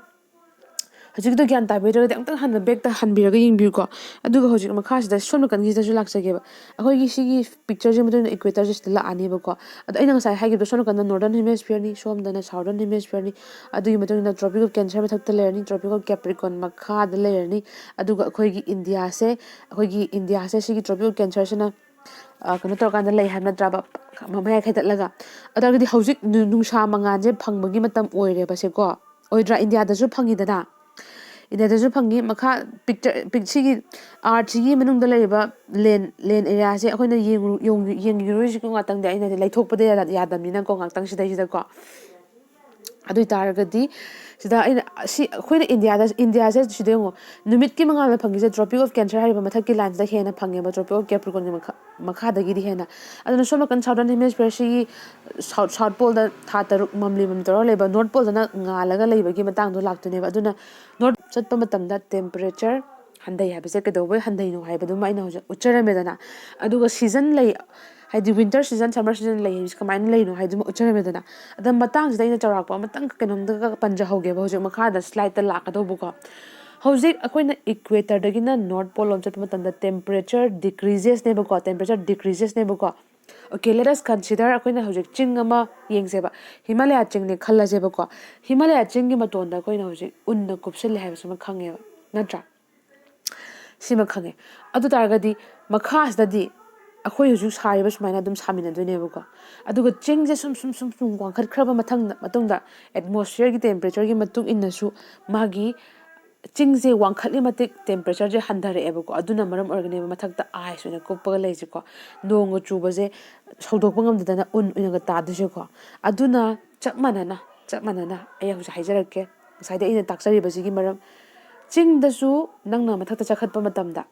ꯍꯧꯖꯤꯛꯀꯤꯗꯣ ꯒ꯭ꯌꯥꯟ ꯇꯥꯕꯤꯗ꯭ꯔꯒꯗꯤ ꯑꯃꯨꯛꯇꯪ ꯍꯟꯅ ꯕꯦꯛꯇ ꯍꯟꯕꯤꯔꯒ ꯌꯦꯡꯕꯤꯌꯨꯀꯣ꯫ ꯑꯗꯨꯒ ꯍꯧꯖꯤꯛ ꯃꯈꯥꯁꯤꯗ ꯁꯣꯝ ꯅꯥꯀꯟꯒꯤꯁꯤꯗꯁꯨ ꯂꯥꯛꯆꯒꯦꯕ꯫ ꯑꯩꯈꯣꯏꯒꯤ ꯁꯤꯒꯤ ꯄꯤꯛꯆꯔꯁꯤ ꯃꯇꯨꯡ ꯏꯟꯅ ꯏꯀ꯭ꯋꯦꯇꯔꯁꯦ ꯁꯤꯗ ꯂꯥꯛꯑꯅꯦꯕꯀꯣ꯫ ꯑꯗꯣ ꯑꯩꯅ ꯉꯁꯥꯏ ꯍꯥꯏꯈꯤꯕꯗꯣ ꯁꯣꯝ ꯅꯥꯀꯟꯗ ꯅꯣꯔꯗꯔꯟ ꯍꯦꯃꯤꯁꯐꯤꯌꯔꯅꯤ, ꯁꯣꯝꯗꯅ ꯁꯥꯎꯗꯔꯟ ꯍꯦꯃꯤꯁꯐꯤꯌꯔꯅꯤ꯫ ꯑꯗꯨꯒꯤ ꯃꯇꯨꯡ ꯏꯟꯅ ꯇ꯭ꯔꯣꯄꯤꯛ ꯑꯣꯐ ꯀꯦꯟꯁꯔ ꯃꯊꯛꯇ ꯂꯩꯔꯅꯤ, ꯇ꯭ꯔꯣꯄꯤꯛ ꯑꯣꯐ ꯀꯦꯄ꯭ꯔꯤꯀꯣꯟ ꯃꯈꯥꯗ ꯂꯩꯔꯅꯤ꯫ ꯑꯗꯨꯒ ꯑꯩꯈꯣꯏꯒꯤ ꯏꯟꯗꯤꯌꯥꯁꯦ, ꯑꯩꯈꯣꯏꯒꯤ ꯏꯟꯗꯤꯌꯥꯁꯦ ꯁꯤꯒꯤ ꯇ꯭ꯔꯣꯄꯤꯛ ꯑꯣꯐ ꯀꯦꯟꯁꯔꯁꯤꯅ, ꯑ, ꯀꯩꯅꯣ ꯇꯧꯔꯀꯥꯟꯗ ꯂꯩ ꯍꯥꯏꯕ ꯅꯠꯇ꯭ꯔꯕ? ꯃꯌꯥꯏ ꯈꯥꯏꯗꯠꯂꯒ꯫ ꯑꯗꯨ ꯑꯣꯏꯔꯒꯗꯤ ꯍꯧꯖꯤꯛ ꯅꯨ-, ꯅꯨꯡꯁꯥ ꯃꯉꯥꯜꯁꯦ ꯐꯪꯕꯒꯤ ꯃꯇꯝ ꯑꯣꯏꯔꯦꯕꯁꯦꯀꯣ꯫ ꯑꯣꯏꯗ꯭ꯔꯥ? ꯏꯟꯗꯤꯌꯥꯗꯁꯨ ꯐꯪꯉꯤꯗꯅ, ꯏꯟꯗꯤꯌꯥꯗꯁꯨ ꯐꯪꯉꯤ꯫ ꯃꯈꯥ ꯄꯤꯛꯆꯔ, ꯄꯤꯛ-, ꯁꯤꯒꯤ ꯑꯥꯔꯠꯁꯤꯒꯤ ꯃꯅꯨꯡꯗ ꯂꯩꯔꯤꯕ ꯂꯦꯟ, ꯂꯦꯟ ꯑꯦꯔꯤꯌꯥꯁꯦ ꯑꯩꯈꯣꯏꯅ ꯌꯦꯡꯉꯨ-, ꯌꯦꯡꯉꯨ-, ꯌꯦꯡꯈꯤꯔꯣꯏꯁꯤꯀꯣ ꯉꯥꯛꯇꯪꯗꯤ, ꯑꯩꯅꯗꯤ ꯂꯩꯊꯣꯛꯄꯗꯤ ꯌꯥꯗ-, ꯌꯥꯗꯕꯅꯤꯅꯀꯣ ꯉꯥꯛꯇꯪ ꯁꯤꯗꯩꯁꯤꯗꯀꯣ꯫ ꯑꯗꯨ ꯑꯣꯏꯇꯥꯔꯒꯗꯤ ꯁꯤꯗ ꯑꯩꯅ ꯁꯤ ꯑꯩꯈꯣꯏꯅ ꯏꯟꯗꯤꯌꯥꯗ, ꯏꯟꯗꯤꯌꯥꯁꯦ ꯁꯤꯗ ꯌꯦꯡꯉꯣ, ꯅꯨꯃꯤꯠꯀꯤ ꯃꯉꯥꯜꯗ ꯐꯪꯉꯤꯁꯦ ꯇ꯭ꯔꯣꯄꯤꯛ ꯑꯣꯐ ꯀꯦꯟꯁꯔ ꯍꯥꯏꯔꯤꯕ ꯃꯊꯛꯀꯤ ꯂꯥꯏꯟꯁꯤꯗ ꯍꯦꯟꯅ ꯐꯪꯉꯦꯕ, ꯇ꯭ꯔꯣꯄꯤꯛ ꯑꯣꯐ ꯀꯦꯄ꯭ꯔꯤꯀꯣꯟꯒꯤ ꯃꯈꯥ-, ꯃꯈꯥꯗꯒꯤꯗꯤ ꯍꯦꯟꯅ꯫ ꯑꯗꯨꯅ ꯁꯣꯝ ꯅꯥꯀꯟ ꯁꯥꯎꯗꯔꯟ ꯍꯦꯃꯤꯁꯐꯤꯌꯔꯁꯤꯒꯤ ꯁꯥꯎꯠ, ꯁꯥꯎꯠ ꯄꯣꯜꯗ ꯊꯥ ꯇꯔꯨꯛ ꯃꯝꯂꯤ ꯃꯝꯂꯤ ꯇꯧꯔꯒ ꯂꯩꯕ, ꯅꯣꯔꯠ ꯄꯣꯜꯗꯅ ꯉꯥꯜꯂꯒ ꯂꯩꯕꯒꯤ ꯃꯇꯥꯡꯗꯣ ꯂꯥꯛꯇꯣꯏꯅꯦꯕ꯫ ꯑꯗꯨꯅ ꯅꯣꯔꯠ ꯆꯠꯄ ꯃꯇꯝꯗ ꯇꯦꯝꯄꯔꯦꯆꯔ ꯍꯟꯊꯩ ꯍꯥꯏꯕꯁꯦ ꯀꯩꯗꯧꯕꯩ ꯍꯟꯊꯩꯅꯣ ꯍꯥꯏꯕꯗꯨꯃ ꯑꯩꯅ ꯍꯧꯖꯤꯛ ꯎꯠꯆꯔꯝꯃꯦꯗꯅ꯫ ꯑꯗꯨꯒ ꯁꯤꯖꯟ ꯂꯩ, ꯍꯥꯏꯗꯤ ꯋꯤꯟꯇꯔ ꯁꯤꯖꯟ, ꯁꯝꯃꯔ ꯁꯤꯖꯟ ꯂꯩ ꯍꯥꯏꯕꯁꯤ ꯀꯃꯥꯏꯅ ꯂꯩꯅꯣ ꯍꯥꯏꯗꯨꯃ ꯎꯠꯆꯔꯝꯃꯦꯗꯅ꯫ ꯑꯗ ꯃꯇꯥꯡꯁꯤꯗ ꯑꯩꯅ ꯆꯥꯎꯔꯥꯛꯄ ꯑꯃꯇꯪ ꯀꯩꯅꯣꯝꯇꯒ ꯄꯟꯖꯍꯧꯒꯦꯕ ꯍꯧꯖꯤꯛ ꯃꯈꯥꯗ ꯁ꯭ꯂꯥꯏꯠꯇ ꯂꯥꯛꯀꯗꯧꯕꯀꯣ꯫ ꯍꯧꯖꯤꯛ ꯑꯩꯈꯣꯏꯅ ꯏꯀ꯭ꯋꯦꯇꯔꯗꯒꯤꯅ ꯅꯣꯔꯠ ꯄꯣꯜ ꯂꯣꯝ ꯆꯠꯄ ꯃꯇꯝꯗ ꯇꯦꯝꯄꯔꯦꯆꯔ ꯗꯤꯀ꯭ꯔꯤꯖꯦꯁꯅꯦꯕꯀꯣ, ꯇꯦꯝꯄꯔꯦꯆꯔ ꯗꯤꯀ꯭ꯔꯤꯖꯦꯁꯅꯦꯕꯀꯣ꯫ Okay, let us consider, ꯑꯩꯈꯣꯏꯅ ꯍꯧꯖꯤꯛ ꯆꯤꯡ ꯑꯃ ꯌꯦꯡꯁꯦꯕ, ꯍꯤꯃꯥꯂꯌꯥ ꯆꯤꯡꯅꯦ ꯈꯜꯂꯁꯦꯕꯀꯣ꯫ ꯍꯤꯃꯥꯂꯌꯥ ꯆꯤꯡꯒꯤ ꯃꯇꯣꯟꯗ ꯑꯩꯈꯣꯏꯅ ꯍꯧꯖꯤꯛ ꯎꯟꯅ ꯀꯨꯞꯁꯤꯜꯂꯦ ꯍꯥꯏꯕꯁꯤꯃ ꯈꯪꯉꯦꯕ, ꯅꯠꯇ꯭ꯔꯥ? ꯁꯤꯃ ꯈꯪꯉꯦ꯫ ꯑꯗꯨ ꯇꯥꯔꯒꯗꯤ ꯃꯈꯥꯁꯤꯗꯗꯤ ꯑꯩꯈꯣꯏ ꯍꯧꯖꯤꯛ ꯁꯥꯔꯤꯕ ꯁꯨꯃꯥꯏꯅ ꯑꯗꯨꯝ ꯁꯥꯃꯤꯟꯅꯗꯣꯏꯅꯦꯕꯀꯣ꯫ ꯑꯗꯨꯒ ꯆꯤꯡꯁꯦ ꯁꯨꯝ, ꯁꯨꯝ, ꯁꯨꯝ, ꯁꯨꯝ ꯋꯥꯡꯈꯠꯈ꯭ꯔꯕ ꯃꯊꯪꯗ, ꯃꯇꯨꯡꯗ ꯑꯦꯠꯃꯣꯁꯐꯤꯌꯔꯒꯤ ꯇꯦꯝꯄꯔꯦꯆꯔꯒꯤ ꯃꯇꯨꯡ ꯏꯟꯅꯁꯨ ꯃꯥꯒꯤ ꯆꯤꯡꯁꯦ ꯋꯥꯡꯈꯠꯂꯤ ꯃꯇꯤꯛ ꯇꯦꯝꯄꯔꯦꯆꯔꯁꯦ ꯍꯟꯊꯔꯛꯑꯦꯕꯀꯣ꯫ ꯑꯗꯨꯅ ꯃꯔꯝ ꯑꯣꯏꯔꯒꯅꯦꯕ ꯃꯊꯛꯇ ꯑꯥꯏꯁ ꯑꯣꯏꯅ ꯀꯨꯞꯄꯒ ꯂꯩꯁꯦꯀꯣ, ꯅꯣꯡꯒ ꯆꯨꯕꯁꯦ ꯁꯧꯗꯣꯛꯄ ꯉꯝꯗꯗꯅ ꯎꯟ ꯑꯣꯏꯅꯒ ꯇꯥꯗꯣꯏꯁꯦꯀꯣ꯫ ꯑꯗꯨꯅ ꯆꯞ ꯃꯥꯟꯅꯅ, ꯆꯞ ꯃꯥꯟꯅꯅ ꯑꯩ ꯍꯧꯖꯤꯛ ꯍꯥꯏꯖꯔꯛꯀꯦ, ꯉꯁꯥꯏꯗꯩ ꯑꯩꯅ ꯇꯥꯛꯆꯔꯤꯕꯁꯤꯒꯤ ꯃꯔꯝ꯫ ꯆꯤꯡꯗꯁꯨ ꯅꯪꯅ ꯃꯊꯛꯇ ꯆꯥꯈꯠꯄ ꯃꯇꯝꯗ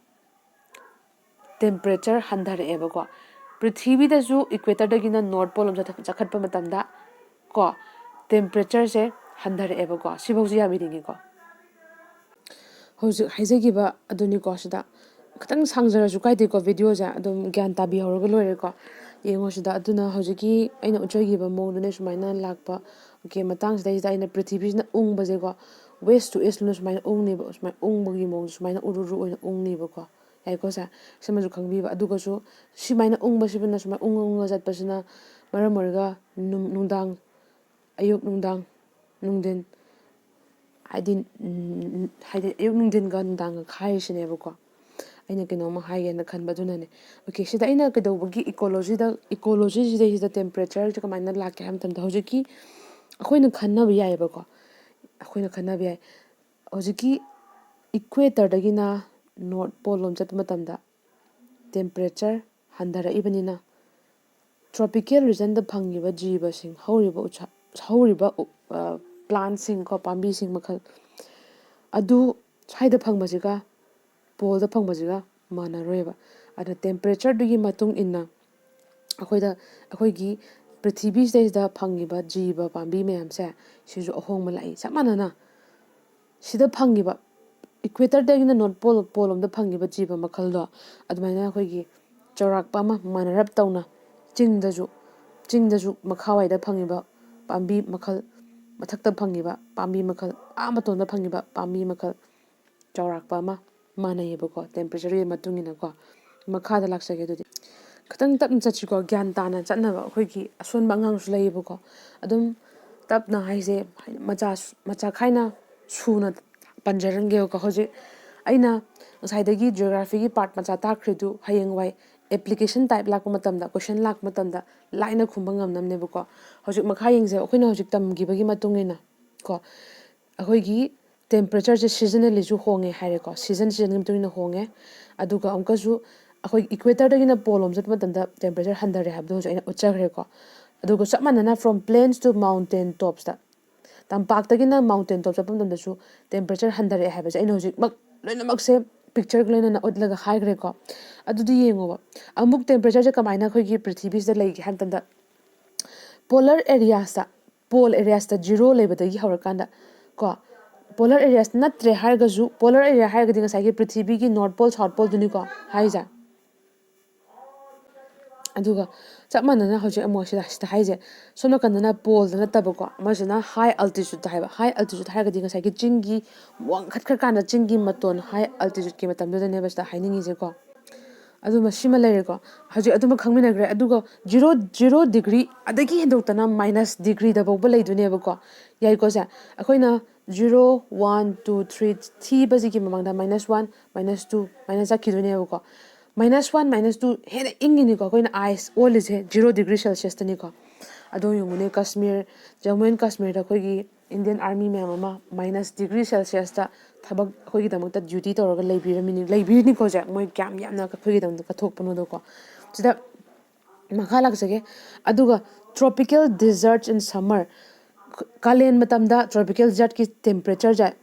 ꯇꯦꯝꯄꯔꯦꯆꯔ ꯍꯟꯊꯔꯛꯑꯦꯕꯀꯣ꯫ ꯄ꯭ꯔꯤꯊꯤꯕꯤꯗꯁꯨ ꯏꯀ꯭ꯋꯦꯇꯔꯗꯒꯤꯅ ꯅꯣꯔꯠ ꯄꯣꯜ ꯂꯣꯝ ꯆꯠꯊ-, ꯆꯥꯈꯠꯄ ꯃꯇꯝꯗ ꯀꯣ, ꯇꯦꯝꯄꯔꯦꯆꯔꯁꯦ ꯍꯟꯊꯔꯛꯑꯦꯕꯀꯣ꯫ ꯁꯤꯐꯧꯁꯤ ꯌꯥꯕꯤꯅꯤꯡꯉꯤꯀꯣ꯫ ꯍꯧꯖꯤꯛ ꯍꯥꯏꯖꯈꯤꯕ ꯑꯗꯨꯅꯤꯀꯣ꯫ ꯁꯤꯗ ꯈꯤꯇꯪ ꯁꯥꯡꯖꯔꯁꯨ ꯀꯥꯏꯗꯦꯀꯣ, ꯚꯤꯗꯤꯑꯣꯁꯦ ꯑꯗꯨꯝ ꯒ꯭ꯌꯥꯟ ꯇꯥꯕꯤꯍꯧꯔꯒ ꯂꯣꯏꯔꯦꯀꯣ꯫ ꯌꯦꯡꯉꯣ ꯁꯤꯗ꯫ ꯑꯗꯨꯅ ꯍꯧꯖꯤꯛꯀꯤ ꯑꯩꯅ ꯎꯠꯆꯈꯤꯕ ꯃꯑꯣꯡꯗꯨꯅꯦ ꯁꯨꯃꯥꯏꯅ ꯂꯥꯛꯄ꯫ ꯑꯣꯀꯦ, ꯃꯇꯥꯡꯁꯤꯗꯩꯁꯤꯗ ꯑꯩꯅ ꯄ꯭ꯔꯤꯊꯤꯕꯤꯁꯤꯅ ꯎꯪꯕꯁꯦꯀꯣ, west to east ꯂꯣꯝꯗ ꯁꯨꯃꯥꯏꯅ ꯎꯪꯅꯦꯕ, ꯁꯨꯃꯥꯏꯅ ꯎꯪꯕꯒꯤ ꯃꯑꯣꯡꯁꯦ ꯁꯨꯃꯥꯏꯅ ꯎꯔꯨꯔꯨ ꯑꯣꯏꯅ ꯎꯪꯅꯦꯕꯀꯣ꯫ ꯌꯥꯏꯀꯣ ꯁꯦ? ꯁꯤꯃꯁꯨ ꯈꯪꯕꯤꯕ꯫ ꯑꯗꯨꯒꯁꯨ ꯁꯨꯃꯥꯏꯅ ꯎꯪꯕꯁꯤꯅ ꯁꯨꯃꯥꯏꯅ ꯎꯪꯉ ꯎꯪꯉ ꯆꯠꯄꯁꯤꯅ ꯃꯔꯝ ꯑꯣꯏꯔꯒ ꯅꯨꯡ-, ꯅꯨꯡꯗꯥꯡ, ꯑꯌꯨꯛ, ꯅꯨꯡꯗꯥꯡ, ꯅꯨꯡꯊꯤꯟ, ꯍꯥꯏꯗꯤ, ꯎꯝ, ꯍꯥꯏꯗꯤ ꯑꯌꯨꯛ, ꯅꯨꯡꯊꯤꯟꯒ ꯅꯨꯡꯗꯥꯡꯒ ꯈꯥꯏꯔꯤꯁꯤꯅꯦꯕꯀꯣ꯫ ꯑꯩꯅ ꯀꯩꯅꯣꯝꯃ ꯍꯥꯏꯒꯦꯅ ꯈꯟꯕ ꯑꯗꯨꯅꯅꯦ꯫ ꯑꯣꯀꯦ, ꯁꯤꯗ ꯑꯩꯅ ꯀꯩꯗꯧꯕꯒꯤ ꯏꯀꯣꯂꯣꯖꯤꯗ, ꯏꯀꯣꯂꯣꯖꯤꯁꯤꯗꯩꯁꯤꯗ ꯇꯦꯝꯄꯔꯦꯆꯔꯁꯦ ꯀꯃꯥꯏꯅ ꯂꯥꯛꯀꯦ ꯍꯥꯏꯕ ꯃꯇꯝꯗ, ꯍꯧꯖꯤꯛꯀꯤ ꯑꯩꯈꯣꯏꯅ ꯈꯟꯅꯕ ꯌꯥꯏꯑꯕꯀꯣ, ꯑꯩꯈꯣꯏꯅ ꯈꯟꯅꯕ ꯌꯥꯏ꯫ ꯍꯧꯖꯤꯛꯀꯤ ꯏꯀ꯭ꯋꯦꯇꯔꯗꯒꯤꯅ ꯅꯣꯔꯠ ꯄꯣꯜ ꯂꯣꯝ ꯆꯠꯄ ꯃꯇꯝꯗ ꯇꯦꯝꯄꯔꯦꯆꯔ ꯍꯟꯊꯔꯛꯏꯕꯅꯤꯅ, ꯇ꯭ꯔꯣꯄꯤꯀꯦꯜ ꯔꯤꯖꯟꯗ ꯐꯪꯉꯤꯕ ꯖꯤꯕꯁꯤꯡ, ꯍꯧꯔꯤꯕ ꯎꯆꯥ-, ꯍꯧꯔꯤꯕ ꯎ-, ꯑ, ꯄ꯭ꯂꯥꯟꯁꯤꯡ ꯀꯣ, ꯄꯥꯝꯕꯤꯁꯤꯡ ꯃꯈꯜ, ꯑꯗꯨ ꯁ꯭ꯋꯥꯏꯗ ꯐꯪꯕꯁꯤꯒ ꯄꯣꯜꯗ ꯐꯪꯕꯁꯤꯒ ꯃꯥꯟꯅꯔꯣꯏꯕ꯫ ꯑꯗꯨꯅ ꯇꯦꯝꯄꯔꯦꯆꯔꯗꯨꯒꯤ ꯃꯇꯨꯡ ꯏꯟꯅ ꯑꯩꯈꯣꯏꯗ, ꯑꯩꯈꯣꯏꯒꯤ ꯄ꯭ꯔꯤꯊꯤꯕꯤꯁꯤꯗꯩꯁꯤꯗ ꯐꯪꯉꯤꯕ ꯖꯤꯕ ꯄꯥꯝꯕꯤ ꯃꯌꯥꯝꯁꯦ, ꯁꯤꯁꯨ ꯑꯍꯣꯡꯕ ꯂꯥꯛꯏ꯫ ꯆꯞ ꯃꯥꯟꯅꯅ ꯁꯤꯗ ꯐꯪꯉꯤꯕ, ꯏꯀ꯭ꯋꯦꯇꯔꯗꯒꯤꯅ ꯅꯣꯔꯠ ꯄꯣꯜ, ꯄꯣꯜ ꯂꯣꯝꯗ ꯐꯪꯉꯤꯕ ꯖꯤꯕ ꯃꯈꯜꯗꯣ, ꯑꯗꯨꯃꯥꯏꯅ ꯑꯩꯈꯣꯏꯒꯤ ꯆꯥꯎꯔꯥꯛꯄ ꯑꯃ ꯃꯥꯟꯅꯔꯞ ꯇꯧꯅ ꯆꯤꯡꯗꯁꯨ, ꯆꯤꯡꯗꯁꯨ ꯃꯈꯥꯋꯥꯏꯗ ꯐꯪꯉꯤꯕ ꯄꯥꯝꯕꯤ ꯃꯈꯜ, ꯃꯊꯛꯇ ꯐꯪꯉꯤꯕ ꯄꯥꯝꯕꯤ ꯃꯈꯜ, ꯑꯥ ꯃꯇꯣꯟꯗ ꯐꯪꯉꯤꯕ ꯄꯥꯝꯕꯤ ꯃꯈꯜ, ꯆꯥꯎꯔꯥꯛꯄ ꯑꯃ ꯃꯥꯟꯅꯩꯌꯦꯕꯀꯣ, ꯇꯦꯝꯄꯔꯦꯆꯔꯒꯤ ꯃꯇꯨꯡ ꯏꯟꯅꯀꯣ꯫ ꯃꯈꯥꯗ ꯂꯥꯛꯆꯒꯦ ꯑꯗꯨꯗꯤ꯫ ꯈꯤꯇꯪ ꯇꯞꯅ ꯆꯠꯁꯤꯀꯣ, ꯒ꯭ꯌꯥꯟ ꯇꯥꯅ ꯆꯠꯅꯕ꯫ ꯑꯩꯈꯣꯏꯒꯤ ꯑꯁꯣꯟꯕ ꯑꯉꯥꯡꯁꯨ ꯂꯩꯌꯦꯕꯀꯣ, ꯑꯗꯨꯝ ꯇꯞꯅ ꯍꯥꯏꯁꯦ, ꯃꯆꯥ, ꯃꯆꯥ ꯈꯥꯏꯅ ꯁꯨꯅ ꯄꯟꯖꯔꯝꯒꯦꯕꯀꯣ꯫ ꯍꯧꯖꯤꯛ ꯑꯩꯅ ꯉꯁꯥꯏꯗꯒꯤ ꯖꯤꯑꯣꯒ꯭ꯔꯥꯐꯤꯒꯤ ꯄꯥꯔꯠ ꯃꯆꯥ ꯇꯥꯛꯈ꯭ꯔꯤꯗꯨ ꯍꯌꯦꯡꯋꯥꯏ ꯑꯦꯄ꯭ꯂꯤꯀꯦꯁꯟ ꯇꯥꯏꯞ ꯂꯥꯛꯄ ꯃꯇꯝꯗ, ꯀꯣꯏꯁꯟ ꯂꯥꯛꯄ ꯃꯇꯝꯗ ꯂꯥꯏꯅ ꯈꯨꯝꯕ ꯉꯝꯅꯕꯅꯦꯕꯀꯣ꯫ ꯍꯧꯖꯤꯛ ꯃꯈꯥ ꯌꯦꯡꯁꯦ, ꯑꯩꯈꯣꯏꯅ ꯍꯧꯖꯤꯛ ꯇꯝꯈꯤꯕꯒꯤ ꯃꯇꯨꯡ ꯏꯟꯅ ꯀꯣ, ꯑꯩꯈꯣꯏꯒꯤ ꯇꯦꯝꯄꯔꯦꯆꯔꯁꯦ ꯁꯤꯖꯟꯅꯦꯜꯂꯤꯁꯨ ꯍꯣꯡꯉꯦ ꯍꯥꯏꯔꯦꯀꯣ, ꯁꯤꯖꯟ ꯁꯤꯖꯟꯒꯤ ꯃꯇꯨꯡ ꯏꯟꯅ ꯍꯣꯡꯉꯦ꯫ ꯑꯗꯨꯒ ꯑꯃꯨꯛꯀꯁꯨ ꯑꯩꯈꯣꯏ ꯏꯀ꯭ꯋꯦꯇꯔꯗꯒꯤꯅ ꯄꯣꯜ ꯂꯣꯝ ꯆꯠꯄ ꯃꯇꯝꯗ ꯇꯦꯝꯄꯔꯦꯆꯔ ꯍꯟꯊꯔꯦ ꯍꯥꯏꯕꯗꯣ ꯍꯧꯖꯤꯛ ꯑꯩꯅ ꯎꯠꯆꯈ꯭ꯔꯦꯀꯣ꯫ ꯑꯗꯨꯒ ꯆꯞ ꯃꯥꯟꯅꯅ from plains to mountain topsꯇ, ꯇꯝꯄꯥꯛꯇꯒꯤꯅ ꯃꯥꯎꯟꯇꯦꯟ ꯇꯣꯞ ꯆꯠꯄ ꯃꯇꯝꯗꯁꯨ ꯇꯦꯝꯄꯔꯦꯆꯔ ꯍꯟꯊꯔꯛꯑꯦ ꯍꯥꯏꯕꯁꯦ ꯑꯩꯅ ꯍꯧꯖꯤꯛꯃꯛ ꯂꯣꯏꯅꯃꯛꯁꯦ ꯄꯤꯛꯆꯔꯒ ꯂꯣꯏꯅꯅ ꯎꯠꯂꯒ ꯍꯥꯏꯈ꯭ꯔꯦꯀꯣ꯫ ꯑꯗꯨꯗꯤ ꯌꯦꯡꯉꯣꯕ, ꯑꯃꯨꯛ ꯇꯦꯝꯄꯔꯦꯆꯔꯁꯦ ꯀꯃꯥꯏꯅ ꯑꯩꯈꯣꯏꯒꯤ ꯄ꯭ꯔꯤꯊꯤꯕꯤꯁꯤꯗ ꯂꯩꯒꯦ ꯍꯥꯏꯕ ꯃꯇꯝꯗ, ꯄꯣꯂꯔ ꯑꯦꯔꯤꯌꯥꯁꯇ, ꯄꯣꯜ ꯑꯦꯔꯤꯌꯥꯁꯇ ꯖꯤꯔꯣ ꯂꯩꯕꯗꯒꯤ ꯍꯧꯔꯀꯥꯟꯗ ꯀꯣ, Polar areas ꯅꯠꯇ꯭ꯔꯦ ꯍꯥꯏꯔꯒꯁꯨ, polar area ꯍꯥꯏꯔꯒꯗꯤ ꯉꯁꯥꯏꯒꯤ ꯄ꯭ꯔꯤꯊꯤꯕꯤꯒꯤ North Pole, South Poleꯗꯨꯅꯤꯀꯣ ꯍꯥꯏꯁꯦ꯫ ꯑꯗꯨꯒ ꯆꯞ ꯃꯥꯟꯅꯅ ꯍꯧꯖꯤꯛ ꯑꯃꯨꯛ ꯁꯤꯗ, ꯁꯤꯗ ꯍꯥꯏꯁꯦ, ꯁꯣꯝ ꯅꯥꯀꯟꯗꯅ poleꯗ ꯅꯠꯇꯕꯀꯣ, ꯑꯃꯁꯤꯅ high altitudeꯇ ꯍꯥꯏꯕ꯫ High altitude ꯍꯥꯏꯔꯒꯗꯤ ꯉꯁꯥꯏꯒꯤ ꯆꯤꯡꯒꯤ ꯋꯥꯡꯈꯠꯈ꯭ꯔꯀꯥꯟꯗ ꯆꯤꯡꯒꯤ ꯃꯇꯣꯟ, high altitudeꯀꯤ ꯃꯇꯝꯗꯨꯗꯅꯦꯕ ꯁꯤꯗ ꯍꯥꯏꯅꯤꯡꯉꯤꯁꯦꯀꯣ꯫ ꯑꯗꯨꯃ ꯁꯤꯃ ꯂꯩꯔꯦꯀꯣ꯫ ꯍꯧꯖꯤꯛ ꯑꯗꯨꯃ ꯈꯪꯃꯤꯟꯅꯈ꯭ꯔꯦ꯫ ꯑꯗꯨꯒ zero, zero degree, ꯑꯗꯒꯤ ꯍꯦꯟꯗꯣꯛꯇꯅ minus degreeꯗ ꯐꯥꯎꯕ ꯂꯩꯗꯣꯏꯅꯦꯕꯀꯣ꯫ ꯌꯥꯏꯀꯣ ꯁꯦ? ꯑꯩꯈꯣꯏꯅ zero, one, two, three ꯊꯤꯕꯁꯤꯒꯤ ꯃꯃꯥꯡꯗ minus one, minus two, minus ꯆꯠꯈꯤꯗꯣꯏꯅꯦꯕꯀꯣ꯫ Minus one, minus two ꯍꯦꯟꯅ ꯏꯪꯉꯤꯅꯤꯀꯣ ꯑꯩꯈꯣꯏꯅ ice ꯑꯣꯜꯂꯤꯁꯦ zero degree Celsiusꯇꯅꯤꯀꯣ꯫ ꯑꯗꯣ ꯌꯦꯡꯉꯨꯅꯦ, ꯀꯥꯁꯃꯤꯔ, ꯖꯃꯨ ꯑꯦꯟ ꯀꯥꯁꯃꯤꯔꯗ ꯑꯩꯈꯣꯏꯒꯤ Indian Army ꯃꯌꯥꯝ ꯑꯃ minus degree Celsiusꯇ ꯊꯕꯛ ꯑꯩꯈꯣꯏꯒꯤꯗꯃꯛꯇ duty ꯇꯧꯔꯒ ꯂꯩꯕꯤꯔꯝꯃꯤꯅꯤ, ꯂꯩꯕꯤꯔꯤꯅꯤꯀꯣ ꯍꯧꯖꯤꯛ꯫ ꯃꯣꯏ ꯀꯌꯥꯝ ꯌꯥꯝꯅ ꯑꯩꯈꯣꯏꯒꯤꯗꯃꯛꯇ ꯀꯠꯊꯣꯛꯄꯅꯣꯗꯣꯀꯣ꯫ ꯁꯤꯗ ꯃꯈꯥ ꯂꯥꯛꯆꯒꯦ꯫ ꯑꯗꯨꯒ tropical deserts in summer, ꯀꯥꯂꯦꯟ ꯃꯇꯝꯗ tropical desertꯀꯤ temperatureꯁꯦ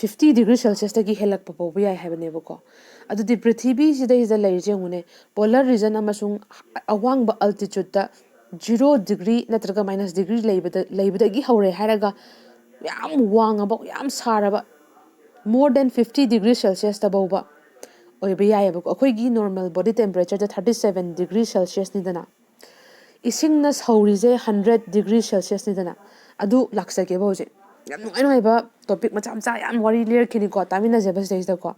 fifty degree Celsiusꯇꯒꯤ ꯍꯦꯜꯂꯛꯄ ꯐꯥꯎꯕ ꯌꯥꯏ ꯍꯥꯏꯕꯅꯦꯕꯀꯣ꯫ ꯑꯗꯨꯗꯤ ꯄ꯭ꯔꯤꯊꯤꯕꯤꯁꯤꯗꯩꯁꯤꯗ ꯂꯩꯔꯤꯁꯦ ꯌꯦꯡꯉꯨꯅꯦ, polar region ꯑꯃꯁꯨꯡ ꯑꯋꯥꯡꯕ altitudeꯇ zero degree ꯅꯠꯇ꯭ꯔꯒ minus degree ꯂꯩꯕꯗ, ꯂꯩꯕꯗꯒꯤ ꯍꯧꯔꯦ ꯍꯥꯏꯔꯒ ꯌꯥꯝ ꯋꯥꯡꯉꯕ, ꯌꯥꯝ ꯁꯥꯔꯕ, more than fifty degree Celsiusꯇ ꯐꯥꯎꯕ ꯑꯣꯏꯕ ꯌꯥꯏꯑꯕꯀꯣ꯫ ꯑꯩꯈꯣꯏꯒꯤ normal body temperatureꯗ thirty seven degree Celsiusꯅꯤꯗꯅ, ꯏꯁꯤꯡꯅ ꯁꯧꯔꯤꯁꯦ hundred degree Celsiusꯅꯤꯗꯅ꯫ ꯑꯗꯨ ꯂꯥꯛꯆꯒꯦꯕ ꯍꯧꯖꯤꯛ꯫ ꯌꯥꯝ ꯅꯨꯡꯉꯥꯏ ꯅꯨꯡꯉꯥꯏꯕ topic ꯃꯆꯥ ꯃꯆꯥ ꯌꯥꯝ ꯋꯥꯔꯤ ꯂꯤꯔꯛꯈꯤꯅꯤꯀꯣ, ꯇꯥꯃꯤꯟꯅꯁꯦꯕ ꯁꯤꯗꯩꯁꯤꯗꯀꯣ꯫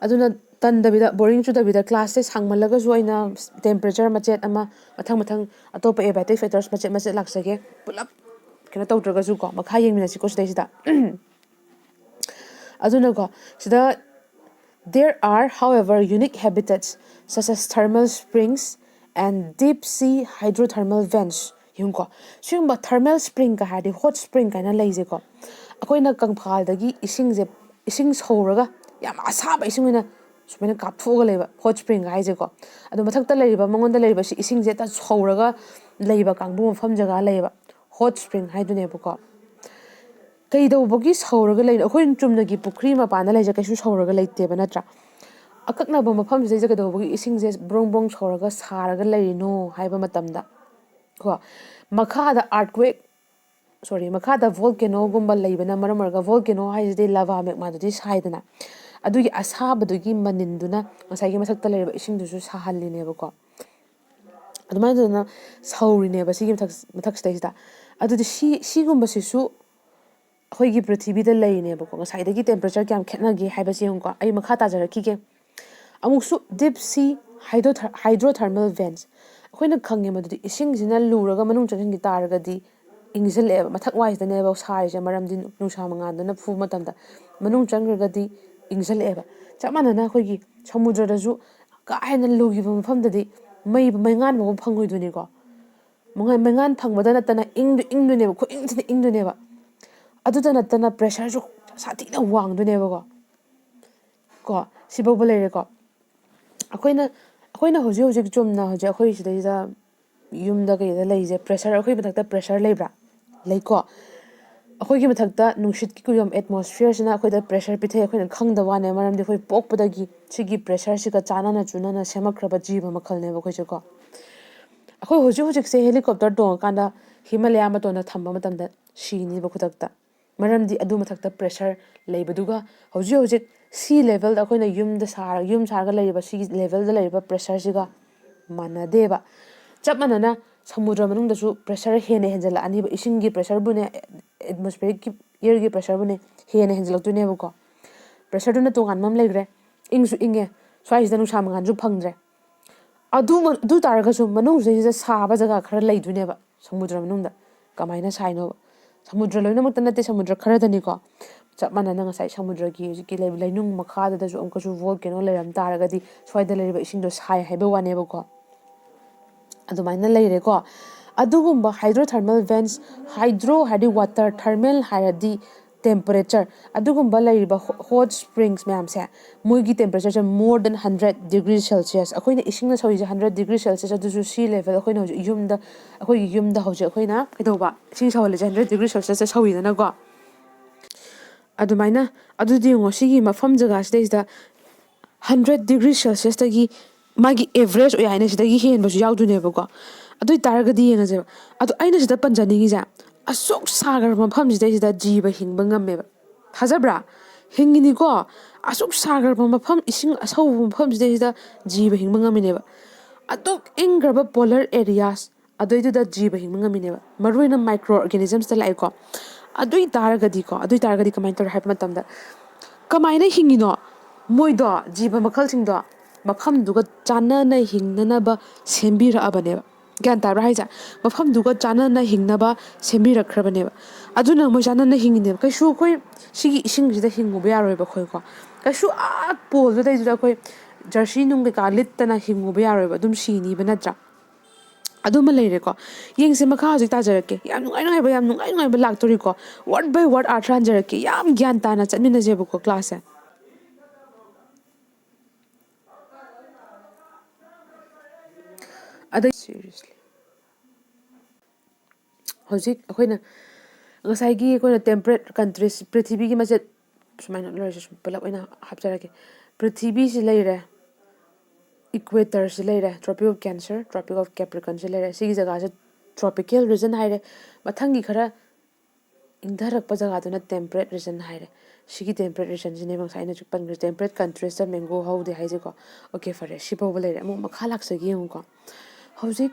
ꯑꯗꯨꯅ ꯇꯟꯗꯕꯤꯗ, boring ꯆꯨꯗꯕꯤꯗ, classꯁꯦ ꯁꯥꯡꯃꯜꯂꯒꯁꯨ ꯑꯩꯅ temperature ꯃꯆꯦꯠ ꯑꯃ, ꯃꯊꯪ ꯃꯊꯪ ꯑꯇꯣꯞꯄ abatic factors ꯃꯆꯦꯠ ꯃꯆꯦꯠ ꯂꯥꯛꯆꯒꯦ꯫ ꯄꯨꯂꯞ ꯀꯩꯅꯣ ꯇꯧꯗ꯭ꯔꯒꯁꯨꯀꯣ, ꯃꯈꯥ ꯌꯦꯡꯃꯤꯟꯅꯁꯤꯀꯣ ꯁꯤꯗꯩꯁꯤꯗ꯫ ꯑꯗꯨꯅꯀꯣ, ꯁꯤꯗ, "There are, however, unique habitats such as thermal springs and deep sea hydrothermal vents." ꯌꯦꯡꯉꯨꯀꯣ, ꯁꯤꯒꯨꯝꯕ thermal springꯒ ꯍꯥꯏꯔꯗꯤ hot spring ꯀꯥꯏꯅ ꯂꯩꯁꯦꯀꯣ꯫ ꯑꯩꯈꯣꯏꯅ ꯀꯪꯐꯥꯜꯗꯒꯤ ꯏꯁꯤꯡꯁꯦ, ꯏꯁꯤꯡ ꯁꯧꯔꯒ ꯌꯥꯝ ꯑꯁꯥꯕ ꯏꯁꯤꯡ ꯑꯣꯏꯅ ꯁꯨꯃꯥꯏꯅ ꯀꯥꯞꯊꯣꯛꯑꯒ ꯂꯩꯕ hot spring ꯍꯥꯏꯁꯦꯀꯣ꯫ ꯑꯗꯣ ꯃꯊꯛꯇ ꯂꯩꯔꯤꯕ, ꯃꯉꯣꯟꯗ ꯂꯩꯔꯤꯕ ꯁꯤ ꯏꯁꯤꯡꯁꯦ ꯍꯦꯛꯇ ꯁꯧꯔꯒ ꯂꯩꯕ ꯀꯥꯡꯕꯨ ꯃꯐꯝ ꯖꯒꯥ ꯂꯩꯌꯦꯕ, hot spring ꯍꯥꯏꯗꯨꯅꯦꯕꯀꯣ꯫ ꯀꯩꯗꯧꯕꯒꯤ ꯁꯧꯔꯒ ꯂꯩꯔꯤꯅꯣ? ꯑꯩꯈꯣꯏ ꯆꯨꯝꯅꯒꯤ ꯄꯨꯈ꯭ꯔꯤ ꯃꯄꯥꯟꯗ ꯂꯩꯁꯦ ꯀꯩꯁꯨ ꯁꯧꯔꯒ ꯂꯩꯇꯦꯕ, ꯅꯠꯇ꯭ꯔꯥ? ꯑꯀꯛꯅꯕ ꯃꯐꯝꯁꯤꯗꯩꯁꯤꯗ ꯀꯩꯗꯧꯕꯒꯤ ꯏꯁꯤꯡꯁꯦ ꯕ꯭ꯔꯣꯡ ꯕ꯭ꯔꯣꯡ ꯁꯧꯔꯒ ꯁꯥꯔꯒ ꯂꯩꯔꯤꯅꯣ ꯍꯥꯏꯕ ꯃꯇꯝꯗ, ꯀꯣ, ꯃꯈꯥꯗ earthquake ꯁꯣꯔꯤ, ꯃꯈꯥꯗ ꯚꯣꯜꯀꯦꯅꯣꯒꯨꯝꯕ ꯂꯩꯕꯅ ꯃꯔꯝ ꯑꯣꯏꯔꯒ, ꯚꯣꯜꯀꯦꯅꯣ ꯍꯥꯏꯁꯤꯗꯤ ꯂꯥꯚꯥ ꯃꯦꯒꯃꯥꯗꯨꯗꯤ ꯁꯥꯏꯗꯅ, ꯑꯗꯨꯒꯤ ꯑꯁꯥꯕꯗꯨꯒꯤ ꯃꯅꯤꯟꯗꯨꯅ ꯉꯁꯥꯏꯒꯤ ꯃꯊꯛꯇ ꯂꯩꯔꯤꯕ ꯏꯁꯤꯡꯗꯨꯁꯨ ꯁꯥꯍꯜꯂꯤꯅꯦꯕꯀꯣ꯫ ꯑꯗꯨꯃꯥꯏꯅ ꯇꯧꯗꯅ ꯁꯧꯔꯤꯅꯦꯕ ꯁꯤꯒꯤ ꯃꯊꯛ ꯃꯊꯛꯁꯤꯗꯩꯁꯤꯗ꯫ ꯑꯗꯨꯗꯤ ꯁꯤ ꯁꯤꯒꯨꯝꯕꯁꯤꯁꯨ ꯑꯩꯈꯣꯏꯒꯤ ꯄ꯭ꯔꯤꯊꯤꯕꯤꯗ ꯂꯩꯔꯤꯅꯦꯕꯀꯣ꯫ ꯉꯁꯥꯏꯗꯒꯤ ꯇꯦꯝꯄꯔꯦꯆꯔ ꯀꯌꯥꯝ ꯈꯦꯠꯅꯒꯦ ꯍꯥꯏꯕꯁꯦ ꯌꯦꯡꯉꯨꯀꯣ꯫ ꯑꯩ ꯃꯈꯥ ꯇꯥꯖꯔꯛꯈꯤꯒꯦ꯫ ꯑꯃꯨꯛꯁꯨ deep sea hydrother hydrothermal vents꯫ ꯑꯩꯈꯣꯏꯅ ꯈꯪꯉꯦ ꯃꯗꯨꯗꯤ ꯏꯁꯤꯡꯁꯤꯅ ꯂꯨꯔꯒ ꯃꯅꯨꯡ ꯆꯪꯁꯤꯟꯈꯤ ꯇꯥꯔꯒꯗꯤ ꯏꯪꯁꯤꯜꯂꯛꯑꯦꯕ꯫ ꯃꯊꯛ ꯋꯥꯏꯁꯤꯗꯅꯦꯕ ꯁꯥꯔꯤꯁꯦ, ꯃꯔꯝꯗꯤ ꯅꯨꯡꯁꯥ ꯃꯉꯥꯜꯗꯨꯅ ꯐꯨꯕ ꯃꯇꯝꯗ ꯃꯅꯨꯡ ꯆꯪꯈ꯭ꯔꯒꯗꯤ ꯏꯪꯁꯤꯜꯂꯛꯑꯦꯕ꯫ ꯆꯞ ꯃꯥꯟꯅꯅ ꯑꯩꯈꯣꯏꯒꯤ ꯁꯃꯨꯗ꯭ꯔꯗꯁꯨ ꯀꯥ ꯍꯦꯟꯅ ꯂꯨꯈꯤꯕ ꯃꯐꯝꯗꯗꯤ ꯃꯩ ꯃꯩꯉꯥꯟ ꯐꯥꯎꯕ ꯐꯪꯉꯣꯏꯗꯣꯏꯅꯤꯀꯣ꯫ ꯃꯉꯥꯟ ꯃꯩꯉꯥꯟ ꯐꯪꯕꯗ ꯅꯠꯇꯅ ꯏꯪꯗ ꯏꯪꯗꯣꯏꯅꯦꯕ, ꯈꯨꯏꯪꯁꯤꯅ ꯏꯪꯗꯣꯏꯅꯦꯕ꯫ ꯑꯗꯨꯗ ꯅꯠꯇꯅ ꯄ꯭ꯔꯦꯁꯔꯁꯨ ꯁꯥꯊꯤꯅ ꯋꯥꯡꯗꯣꯏꯅꯦꯕꯀꯣ꯫ ꯀꯣ, ꯁꯤꯐꯥꯎꯕ ꯂꯩꯔꯦꯀꯣ꯫ ꯑꯩꯈꯣꯏꯅ ꯑꯩꯈꯣꯏꯅ ꯍꯧꯖꯤꯛ ꯍꯧꯖꯤꯛ ꯆꯨꯝꯅ ꯍꯧꯖꯤꯛ ꯑꯩꯈꯣꯏ ꯁꯤꯗꯩꯁꯤꯗ ꯌꯨꯝꯗ ꯀꯩꯗ ꯂꯩꯔꯤꯁꯦ, ꯄ꯭ꯔꯦꯁꯔ, ꯑꯩꯈꯣꯏ ꯃꯊꯛꯇ ꯄ꯭ꯔꯦꯁꯔ ꯂꯩꯕ꯭ꯔꯥ? ꯂꯩꯀꯣ꯫ ꯑꯩꯈꯣꯏꯒꯤ ꯃꯊꯛꯇ ꯅꯨꯡꯁꯤꯠꯀꯤ ꯀꯨꯌꯣꯝ, ꯑꯦꯠꯃꯣꯁꯐꯤꯌꯔꯁꯤꯅ ꯑꯩꯈꯣꯏꯗ ꯄ꯭ꯔꯦꯁꯔ ꯄꯤꯊꯩ꯫ ꯑꯩꯈꯣꯏꯅ ꯈꯪꯗꯕ ꯋꯥꯅꯦ, ꯃꯔꯝꯗꯤ ꯑꯩꯈꯣꯏ ꯄꯣꯛꯄꯗꯒꯤ ꯁꯤꯒꯤ ꯄ꯭ꯔꯦꯁꯔꯁꯤꯒ ꯆꯥꯟꯅꯅ ꯆꯨꯅꯅ ꯁꯦꯝꯃꯛꯈ꯭ꯔꯕ ꯖꯤꯕ ꯃꯈꯜꯅꯦꯕ ꯑꯩꯈꯣꯏꯁꯦꯀꯣ꯫ ꯑꯩꯈꯣꯏ ꯍꯧꯖꯤꯛ ꯍꯧꯖꯤꯛꯁꯦ ꯍꯦꯂꯤꯀꯣꯞꯇꯔ ꯇꯣꯡꯉꯀꯥꯟꯗ ꯍꯤꯃꯥꯂꯌꯥ ꯃꯇꯣꯟꯗ ꯊꯝꯕ ꯃꯇꯝꯗ ꯁꯤꯅꯤꯕ ꯈꯨꯗꯛꯇ꯫ ꯃꯔꯝꯗꯤ ꯑꯗꯨ ꯃꯊꯛꯇ ꯄ꯭ꯔꯦꯁꯔ ꯂꯩꯕꯗꯨꯒ ꯍꯧꯖꯤꯛ ꯍꯧꯖꯤꯛ ꯁꯤ ꯂꯦꯚꯦꯜꯗ ꯑꯩꯈꯣꯏꯅ ꯌꯨꯝꯗ ꯁꯥꯔ ꯌꯨꯝ ꯁꯥꯔꯒ ꯂꯩꯔꯤꯕ ꯁꯤꯒꯤ ꯂꯦꯚꯦꯜꯗ ꯂꯩꯔꯤꯕ ꯄ꯭ꯔꯦꯁꯔꯁꯤꯒ ꯃꯥꯟꯅꯗꯦꯕ꯫ ꯆꯞ ꯃꯥꯟꯅꯅ ꯁꯃꯨꯗ꯭ꯔ ꯃꯅꯨꯡꯗꯁꯨ ꯄ꯭ꯔꯦꯁꯔ ꯍꯦꯟꯅ ꯍꯦꯟꯖꯜꯂꯛꯑꯅꯤꯕ꯫ ꯏꯁꯤꯡꯒꯤ ꯄ꯭ꯔꯦꯁꯔꯕꯨꯅꯦ, ꯑꯦꯠꯃꯣꯁꯐꯤꯌꯔꯤꯛꯀꯤ ꯏꯌꯔꯒꯤ ꯄ꯭ꯔꯦꯁꯔꯕꯨꯅꯦ ꯍꯦꯟꯅ ꯍꯦꯟꯖꯜꯂꯛꯇꯣꯏꯅꯦꯕꯀꯣ꯫ ꯄ꯭ꯔꯦꯁꯔꯗꯨꯅ ꯇꯣꯉꯥꯟꯕ ꯑꯃ ꯂꯩꯈ꯭ꯔꯦ꯫ ꯏꯪꯁꯨ ꯏꯪꯉꯦ, ꯁ꯭ꯋꯥꯏꯁꯤꯗ ꯅꯨꯡꯁꯥ ꯃꯉꯥꯜꯁꯨ ꯐꯪꯗ꯭ꯔꯦ꯫ ꯑꯗꯨ ꯑꯗꯨ ꯇꯥꯔꯒꯁꯨ ꯃꯅꯨꯡꯁꯤꯗꯩꯁꯤꯗ ꯁꯥꯕ ꯖꯒꯥ ꯈꯔ ꯂꯩꯗꯣꯏꯅꯦꯕ ꯁꯃꯨꯗ꯭ꯔ ꯃꯅꯨꯡꯗ꯫ ꯀꯃꯥꯏꯅ ꯁꯥꯏꯅꯣꯕ? ꯁꯃꯨꯗ꯭ꯔ ꯂꯣꯏꯅꯃꯛꯇ ꯅꯠꯇꯦ, ꯁꯃꯨꯗ꯭ꯔ ꯈꯔꯗꯅꯤꯀꯣ꯫ ꯆꯞ ꯃꯥꯟꯅꯅ ꯉꯁꯥꯏ ꯁꯃꯨꯗ꯭ꯔꯒꯤ ꯍꯧꯖꯤꯛꯀꯤ ꯂꯩꯕ ꯂꯩꯅꯨꯡ ꯃꯈꯥꯗꯨꯗꯁꯨ ꯑꯃꯨꯛꯀꯁꯨ ꯚꯣꯜꯀꯦꯅꯣ ꯂꯩꯔꯝ ꯇꯥꯔꯒꯗꯤ ꯁ꯭ꯋꯥꯏꯗ ꯂꯩꯔꯤꯕ ꯏꯁꯤꯡꯗꯣ ꯁꯥꯏ ꯍꯥꯏꯕ ꯋꯥꯅꯦꯕꯀꯣ꯫ ꯑꯗꯨꯃꯥꯏꯅ ꯂꯩꯔꯦꯀꯣ꯫ ꯑꯗꯨꯒꯨꯝꯕ ꯍꯥꯏꯗ꯭ꯔꯣꯊꯔꯃꯦꯜ ꯚꯦꯟꯁ, ꯍꯥꯏꯗ꯭ꯔꯣ ꯍꯥꯏꯔꯗꯤ ꯋꯥꯇꯔ, ꯊꯔꯃꯦꯜ ꯍꯥꯏꯔꯗꯤ ꯇꯦꯝꯄꯔꯦꯆꯔ, ꯑꯗꯨꯒꯨꯝꯕ ꯂꯩꯔꯤꯕ ꯍꯣ-, ꯍꯣꯠ ꯁ꯭ꯄ꯭ꯔꯤꯡꯁ ꯃꯌꯥꯝꯁꯦ, ꯃꯣꯏꯒꯤ ꯇꯦꯝꯄꯔꯦꯆꯔꯁꯦ more than hundred degree Celsius, ꯑꯩꯈꯣꯏꯅ ꯏꯁꯤꯡꯅ ꯁꯧꯔꯤꯁꯦ hundred degree Celsius, ꯑꯗꯨꯁꯨ ꯁꯤ ꯂꯦꯚꯦꯜ ꯑꯩꯈꯣꯏꯅ ꯍꯧꯖꯤꯛ ꯌꯨꯝꯗ, ꯑꯩꯈꯣꯏꯒꯤ ꯌꯨꯝꯗ ꯍꯧꯖꯤꯛ ꯑꯩꯈꯣꯏꯅ ꯀꯩꯗꯧꯕ, ꯏꯁꯤꯡ ꯁꯧꯍꯜꯂꯤꯁꯦ hundred degree Celsiusꯇ ꯁꯧꯏꯗꯅꯀꯣ꯫ ꯑꯗꯨꯃꯥꯏꯅ, ꯑꯗꯨꯗꯤ ꯌꯦꯡꯉꯣ, ꯁꯤꯒꯤ ꯃꯐꯝ ꯖꯒꯥꯁꯤꯗꯩꯁꯤꯗ hundred degree Celsiusꯇꯒꯤ ꯃꯥꯒꯤ ꯑꯦꯚꯔꯦꯖ ꯑꯣꯏ ꯍꯥꯏꯅ ꯁꯤꯗꯒꯤ ꯍꯦꯟꯕꯁꯨ ꯌꯥꯎꯗꯣꯏꯅꯦꯕꯀꯣ꯫ ꯑꯗꯨ ꯑꯣꯏ ꯇꯥꯔꯒꯗꯤ ꯌꯦꯡꯉꯁꯦꯕ꯫ ꯑꯗꯣ ꯑꯩꯅ ꯁꯤꯗ ꯄꯟꯖꯅꯤꯡꯉꯤꯁꯦ, ꯑꯁꯨꯛ ꯁꯥꯈ꯭ꯔꯕ ꯃꯐꯝꯁꯤꯗꯩꯁꯤꯗ ꯖꯤꯕ ꯍꯤꯡꯕ ꯉꯝꯃꯦꯕ꯫ ꯊꯥꯖꯕ꯭ꯔꯥ? ꯍꯤꯡꯉꯤꯅꯤꯀꯣ꯫ ꯑꯁꯨꯛ ꯁꯥꯈ꯭ꯔꯕ ꯃꯐꯝ, ꯏꯁꯤꯡ ꯑꯁꯧꯕ ꯃꯐꯝꯁꯤꯗꯩꯁꯤꯗ ꯖꯤꯕ ꯍꯤꯡꯕ ꯉꯝꯃꯤꯅꯦꯕ꯫ ꯑꯗꯨꯛ ꯏꯪꯈ꯭ꯔꯕ polar areas ꯑꯗꯨꯏꯗꯨꯗ ꯖꯤꯕ ꯍꯤꯡꯕ ꯉꯝꯃꯤꯅꯦꯕ, ꯃꯔꯨ ꯑꯣꯏꯅ micro organismsꯇ ꯂꯥꯛꯑꯦꯀꯣ꯫ ꯑꯗꯨꯏ ꯇꯥꯔꯒꯗꯤꯀꯣ, ꯑꯗꯨꯏ ꯇꯥꯔꯒꯗꯤ ꯀꯃꯥꯏꯅ ꯇꯧꯔꯦ ꯍꯥꯏꯕ ꯃꯇꯝꯗ, ꯀꯃꯥꯏꯅ ꯍꯤꯡꯉꯤꯅꯣ? ꯃꯣꯏꯗꯣ, ꯖꯤꯕ ꯃꯈꯜꯁꯤꯡꯗꯣ ꯃꯐꯝꯗꯨꯒ ꯆꯥꯟꯅꯅ ꯍꯤꯡꯅꯅꯕ ꯁꯦꯝꯕꯤꯔꯛꯑꯕꯅꯦꯕ꯫ ꯒ꯭ꯌꯥꯟ ꯇꯥꯕ꯭ꯔꯥ ꯍꯥꯏꯁꯦ? ꯃꯐꯝꯗꯨꯒ ꯆꯥꯟꯅꯅ ꯍꯤꯡꯅꯕ ꯁꯦꯝꯕꯤꯔꯛꯈ꯭ꯔꯕꯅꯦꯕ꯫ ꯑꯗꯨꯅ ꯃꯣꯏ ꯆꯥꯟꯅꯅ ꯍꯤꯡꯉꯤꯅꯦꯕ꯫ ꯀꯩꯁꯨ ꯑꯩꯈꯣꯏ ꯁꯤꯒꯤ ꯏꯁꯤꯡꯁꯤꯗ ꯍꯤꯡꯉꯨꯕ ꯌꯥꯔꯣꯏꯕ ꯑꯩꯈꯣꯏꯀꯣ꯫ ꯀꯩꯁꯨ ꯑꯥ ꯄꯣꯜꯗꯨꯗꯩꯗꯨꯗ ꯑꯩꯈꯣꯏ ꯖꯔꯁꯤ ꯅꯨꯡ ꯀꯩꯀꯥ ꯂꯤꯠꯇꯅ ꯍꯤꯡꯉꯨꯕ ꯌꯥꯔꯣꯏꯕ, ꯑꯗꯨꯝ ꯁꯤꯅꯤꯕ, ꯅꯠꯇ꯭ꯔꯥ? ꯑꯗꯨꯃ ꯂꯩꯔꯦꯀꯣ꯫ ꯌꯦꯡꯁꯦ, ꯃꯈꯥ ꯍꯧꯖꯤꯛ ꯇꯥꯖꯔꯛꯀꯦ꯫ ꯌꯥꯝ ꯅꯨꯡꯉꯥꯏ ꯅꯨꯡꯉꯥꯏꯕ, ꯌꯥꯝ ꯅꯨꯡꯉꯥꯏ ꯅꯨꯡꯉꯥꯏꯕ ꯂꯥꯛꯇꯣꯔꯤꯀꯣ꯫ Word by word ꯑꯥꯔꯊ ꯍꯟꯖꯔꯛꯀꯦ꯫ ꯌꯥꯝ ꯒ꯭ꯌꯥꯟ ꯇꯥꯅ ꯆꯠꯃꯤꯟꯅꯁꯦꯕꯀꯣ classꯁꯦ꯫ ꯑꯗꯩ seriously, ꯍꯧꯖꯤꯛ ꯑꯩꯈꯣꯏꯅ ꯉꯁꯥꯏꯒꯤ ꯑꯩꯈꯣꯏꯅ temperate countries, ꯄ꯭ꯔꯤꯊꯤꯕꯤꯒꯤ ꯃꯆꯦꯠ ꯁꯨꯃꯥꯏꯅ ꯂꯩꯔꯁꯨ, ꯁꯨꯝ ꯄꯨꯂꯞ ꯑꯣꯏꯅ ꯍꯥꯞꯆꯔꯒꯦ꯫ ꯄ꯭ꯔꯤꯊꯤꯕꯤꯁꯤ ꯂꯩꯔꯦ, equatorꯁꯤ ꯂꯩꯔꯦ, Tropic of Cancer, Tropic of Capricornꯁꯤ ꯂꯩꯔꯦ꯫ ꯁꯤꯒꯤ ꯖꯒꯥꯁꯦ tropical region ꯍꯥꯏꯔꯦ꯫ ꯃꯊꯪꯒꯤ ꯈꯔ ꯏꯪꯊꯔꯛꯄ ꯖꯒꯥꯗꯨꯅ temperate region ꯍꯥꯏꯔꯦ꯫ ꯁꯤꯒꯤ temperate regionꯁꯤꯅꯦꯕ ꯉꯁꯥꯏ ꯑꯩꯅꯁꯨ ꯄꯟꯈ꯭ꯔꯤꯁꯦ, temperate countries mango ꯍꯧꯗꯦ ꯍꯥꯏꯁꯦꯀꯣ꯫ Okay, ꯐꯔꯦ, ꯁꯤ ꯐꯥꯎꯕ ꯂꯩꯔꯦ꯫ ꯑꯃꯨꯛ ꯃꯈꯥ ꯂꯥꯛꯆꯒꯦ ꯌꯦꯡꯉꯨꯀꯣ꯫ ꯍꯧꯖꯤꯛ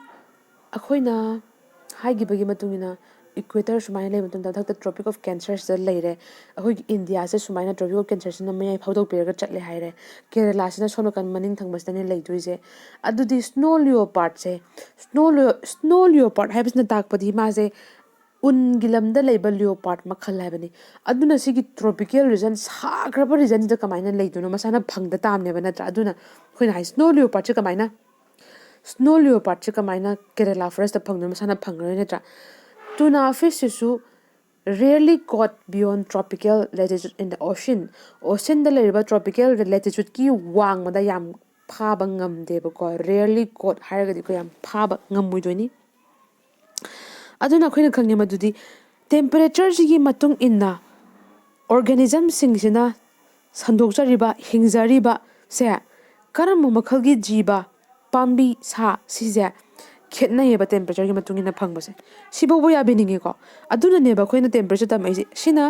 ꯑꯩꯈꯣꯏꯅ ꯍꯥꯏꯈꯤꯕꯒꯤ ꯃꯇꯨꯡ ꯏꯟꯅ equator ꯁꯨꯃꯥꯏꯅ ꯂꯩꯕ ꯃꯇꯝꯗ ꯃꯊꯛꯇ Tropic of Cancerꯁꯤꯗ ꯂꯩꯔꯦ꯫ ꯑꯩꯈꯣꯏꯒꯤ ꯏꯟꯗꯤꯌꯥꯁꯦ ꯁꯨꯃꯥꯏꯅ Tropic of Cancerꯁꯤꯅ ꯃꯌꯥꯏ ꯐꯥꯎꯗꯣꯛꯄꯤꯔꯒ ꯆꯠꯂꯦ ꯍꯥꯏꯔꯦ꯫ ꯀꯦꯔꯦꯂꯥꯁꯤꯅ ꯁꯣꯝ ꯅꯥꯀꯟ ꯃꯅꯤꯡ ꯊꯪꯕꯁꯤꯗꯅꯦ ꯂꯩꯗꯣꯏꯁꯦ꯫ ꯑꯗꯨꯗꯤ snow leopardꯁꯦ, snow leo-, snow leopard ꯍꯥꯏꯕꯁꯤꯅ ꯇꯥꯛꯄꯗꯤ ꯃꯥꯁꯦ ꯎꯟꯒꯤ ꯂꯝꯗ ꯂꯩꯕ leopard ꯃꯈꯜ ꯍꯥꯏꯕꯅꯤ꯫ ꯑꯗꯨꯅ ꯁꯤꯒꯤ tropical region, ꯁꯥꯈ꯭ꯔꯕ regionꯁꯤꯗ ꯀꯃꯥꯏꯅ ꯂꯩꯗꯣꯏꯅꯣ? ꯃꯁꯥꯅ ꯐꯪꯗ ꯇꯥꯕꯅꯦꯕ, ꯅꯠꯇ꯭ꯔꯥ? ꯑꯗꯨꯅ ꯑꯩꯈꯣꯏꯅ ꯍꯥꯏ, snow leopardꯁꯦ ꯀꯃꯥꯏꯅ, snow leopardꯁꯦ ꯀꯃꯥꯏꯅ Kerala forestꯇ ꯐꯪꯗꯣꯏꯅꯣ? ꯃꯁꯥꯅ ꯐꯪꯉꯔꯣꯏ, ꯅꯠꯇ꯭ꯔꯥ? Tuna fishꯁꯤꯁꯨ rarely caught beyond tropical latitude in the ocean. Oceanꯗ ꯂꯩꯔꯤꯕ tropical latitudeꯀꯤ ꯋꯥꯡꯃꯗ ꯌꯥꯝ ꯐꯥꯕ ꯉꯝꯗꯦꯕꯀꯣ, rarely caught ꯍꯥꯏꯔꯒꯗꯤ ꯑꯩꯈꯣꯏ ꯌꯥꯝ ꯐꯥꯕ ꯉꯝꯃꯣꯏꯗꯣꯏꯅꯤ꯫ ꯑꯗꯨꯅ ꯑꯩꯈꯣꯏꯅ ꯈꯪꯉꯦ ꯃꯗꯨꯗꯤ temperatureꯁꯤꯒꯤ ꯃꯇꯨꯡ ꯏꯟꯅ organismꯁꯤꯡꯁꯤꯅ ꯁꯟꯗꯣꯛꯆꯔꯤꯕ, ꯍꯤꯡꯖꯔꯤꯕꯁꯦ ꯀꯔꯝꯕ ꯃꯈꯜꯒꯤ ꯖꯤꯕ, ꯄꯥꯝꯕꯤ, ꯁꯥ, ꯁꯤꯁꯦ ꯈꯦꯠꯅꯩꯌꯦꯕ temperatureꯒꯤ ꯃꯇꯨꯡ ꯏꯟꯅ ꯐꯪꯕꯁꯦ꯫ ꯁꯤꯐꯥꯎꯕ ꯌꯥꯕꯤꯅꯤꯡꯉꯤꯀꯣ꯫ ꯑꯗꯨꯅꯅꯦꯕ ꯑꯩꯈꯣꯏꯅ temperature ꯇꯝꯃꯛꯏꯁꯦ꯫ ꯁꯤꯅ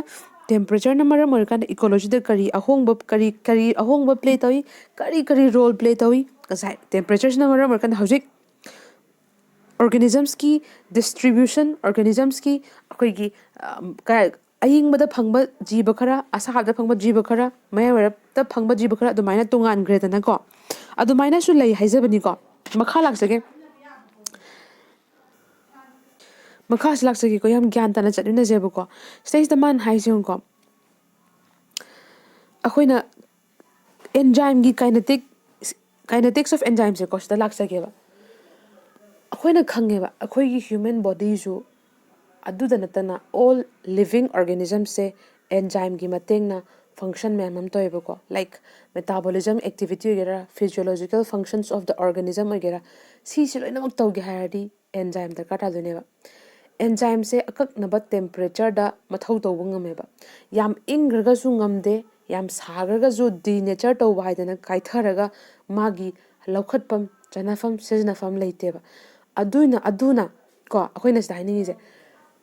temperatureꯅ ꯃꯔꯝ ꯑꯣꯏꯔꯀꯥꯟꯗ ecologyꯗ ꯀꯔꯤ ꯑꯍꯣꯡꯕ, ꯀꯔꯤ, ꯀꯔꯤ ꯑꯍꯣꯡꯕ play ꯇꯧꯏ, ꯀꯔꯤ, ꯀꯔꯤ role play ꯇꯧꯏ꯫ ꯉꯁꯥꯏ temperatureꯁꯤꯅ ꯃꯔꯝ ꯑꯣꯏꯔꯀꯥꯟꯗ ꯍꯧꯖꯤꯛ organismsꯀꯤ distribution, organismsꯀꯤ ꯑꯩꯈꯣꯏꯒꯤ, ꯑ, ꯀ-, ꯑꯏꯪꯕꯗ ꯐꯪꯕ ꯖꯤꯕ ꯈꯔ, ꯑꯁꯥꯕꯗ ꯐꯪꯕ ꯖꯤꯕ ꯈꯔ, ꯃꯌꯥꯏ ꯋꯥꯏꯔꯞꯇ ꯐꯪꯕ ꯖꯤꯕ ꯈꯔ ꯑꯗꯨꯃꯥꯏꯅ ꯇꯣꯉꯥꯟꯈ꯭ꯔꯦꯗꯅꯀꯣ꯫ ꯑꯗꯨꯃꯥꯏꯅꯁꯨ ꯂꯩ ꯍꯥꯏꯖꯕꯅꯤꯀꯣ꯫ ꯃꯈꯥ ꯂꯥꯛꯆꯒꯦ꯫ ꯃꯈꯥꯁꯤ ꯂꯥꯛꯆꯒꯦꯀꯣ, ꯌꯥꯝ ꯒ꯭ꯌꯥꯟ ꯇꯥꯅ ꯆꯠꯃꯤꯟꯅꯁꯦꯕꯀꯣ꯫ ꯁꯤꯗꯩꯁꯤꯗ ꯃꯥꯅ ꯍꯥꯏꯁꯦ ꯌꯦꯡꯉꯨꯀꯣ, ꯑꯩꯈꯣꯏꯅ enzymeꯒꯤ kinetic, kinetics of enzymeꯁꯦꯀꯣ, ꯁꯤꯗ ꯂꯥꯛꯆꯒꯦꯕ꯫ ꯑꯩꯈꯣꯏꯅ ꯈꯪꯉꯦꯕ, ꯑꯩꯈꯣꯏꯒꯤ human bodyꯁꯨ ꯑꯗꯨꯗ ꯅꯠꯇꯅ all living organismꯁꯦ enzymeꯒꯤ ꯃꯇꯦꯡꯅ function ꯃꯌꯥꯝ ꯑꯃ ꯇꯧꯋꯦꯕꯀꯣ, like metabolism activity ꯑꯣꯏꯒꯦꯔꯥ, physiological functions of the organism ꯑꯣꯏꯒꯦꯔꯥ, ꯁꯤꯁꯦ ꯂꯣꯏꯅꯃꯛ ꯇꯧꯒꯦ ꯍꯥꯏꯔꯗꯤ enzyme ꯗꯔꯀꯥꯔ ꯇꯥꯗꯣꯏꯅꯦꯕ꯫ Enzymeꯁꯦ ꯑꯀꯛꯅꯕ temperatureꯗ ꯃꯊꯧ ꯇꯧꯕ ꯉꯝꯃꯦꯕ꯫ ꯌꯥꯝ ꯏꯪꯈ꯭ꯔꯒꯁꯨ ꯉꯝꯗꯦ, ꯌꯥꯝ ꯁꯥꯈ꯭ꯔꯒꯁꯨ denature ꯇꯧꯕ ꯍꯥꯏꯗꯅ ꯀꯥꯏꯊꯔꯒ ꯃꯥꯒꯤ ꯂꯧꯈꯠꯐꯝ, ꯆꯟꯅꯐꯝ, ꯁꯤꯖꯤꯟꯅꯐꯝ ꯂꯩꯇꯦꯕ꯫ ꯑꯗꯨꯅ, ꯑꯗꯨꯅ ꯀꯣ, ꯑꯩꯈꯣꯏꯅ ꯁꯤꯗ ꯍꯥꯏꯅꯤꯡꯉꯤꯁꯦ,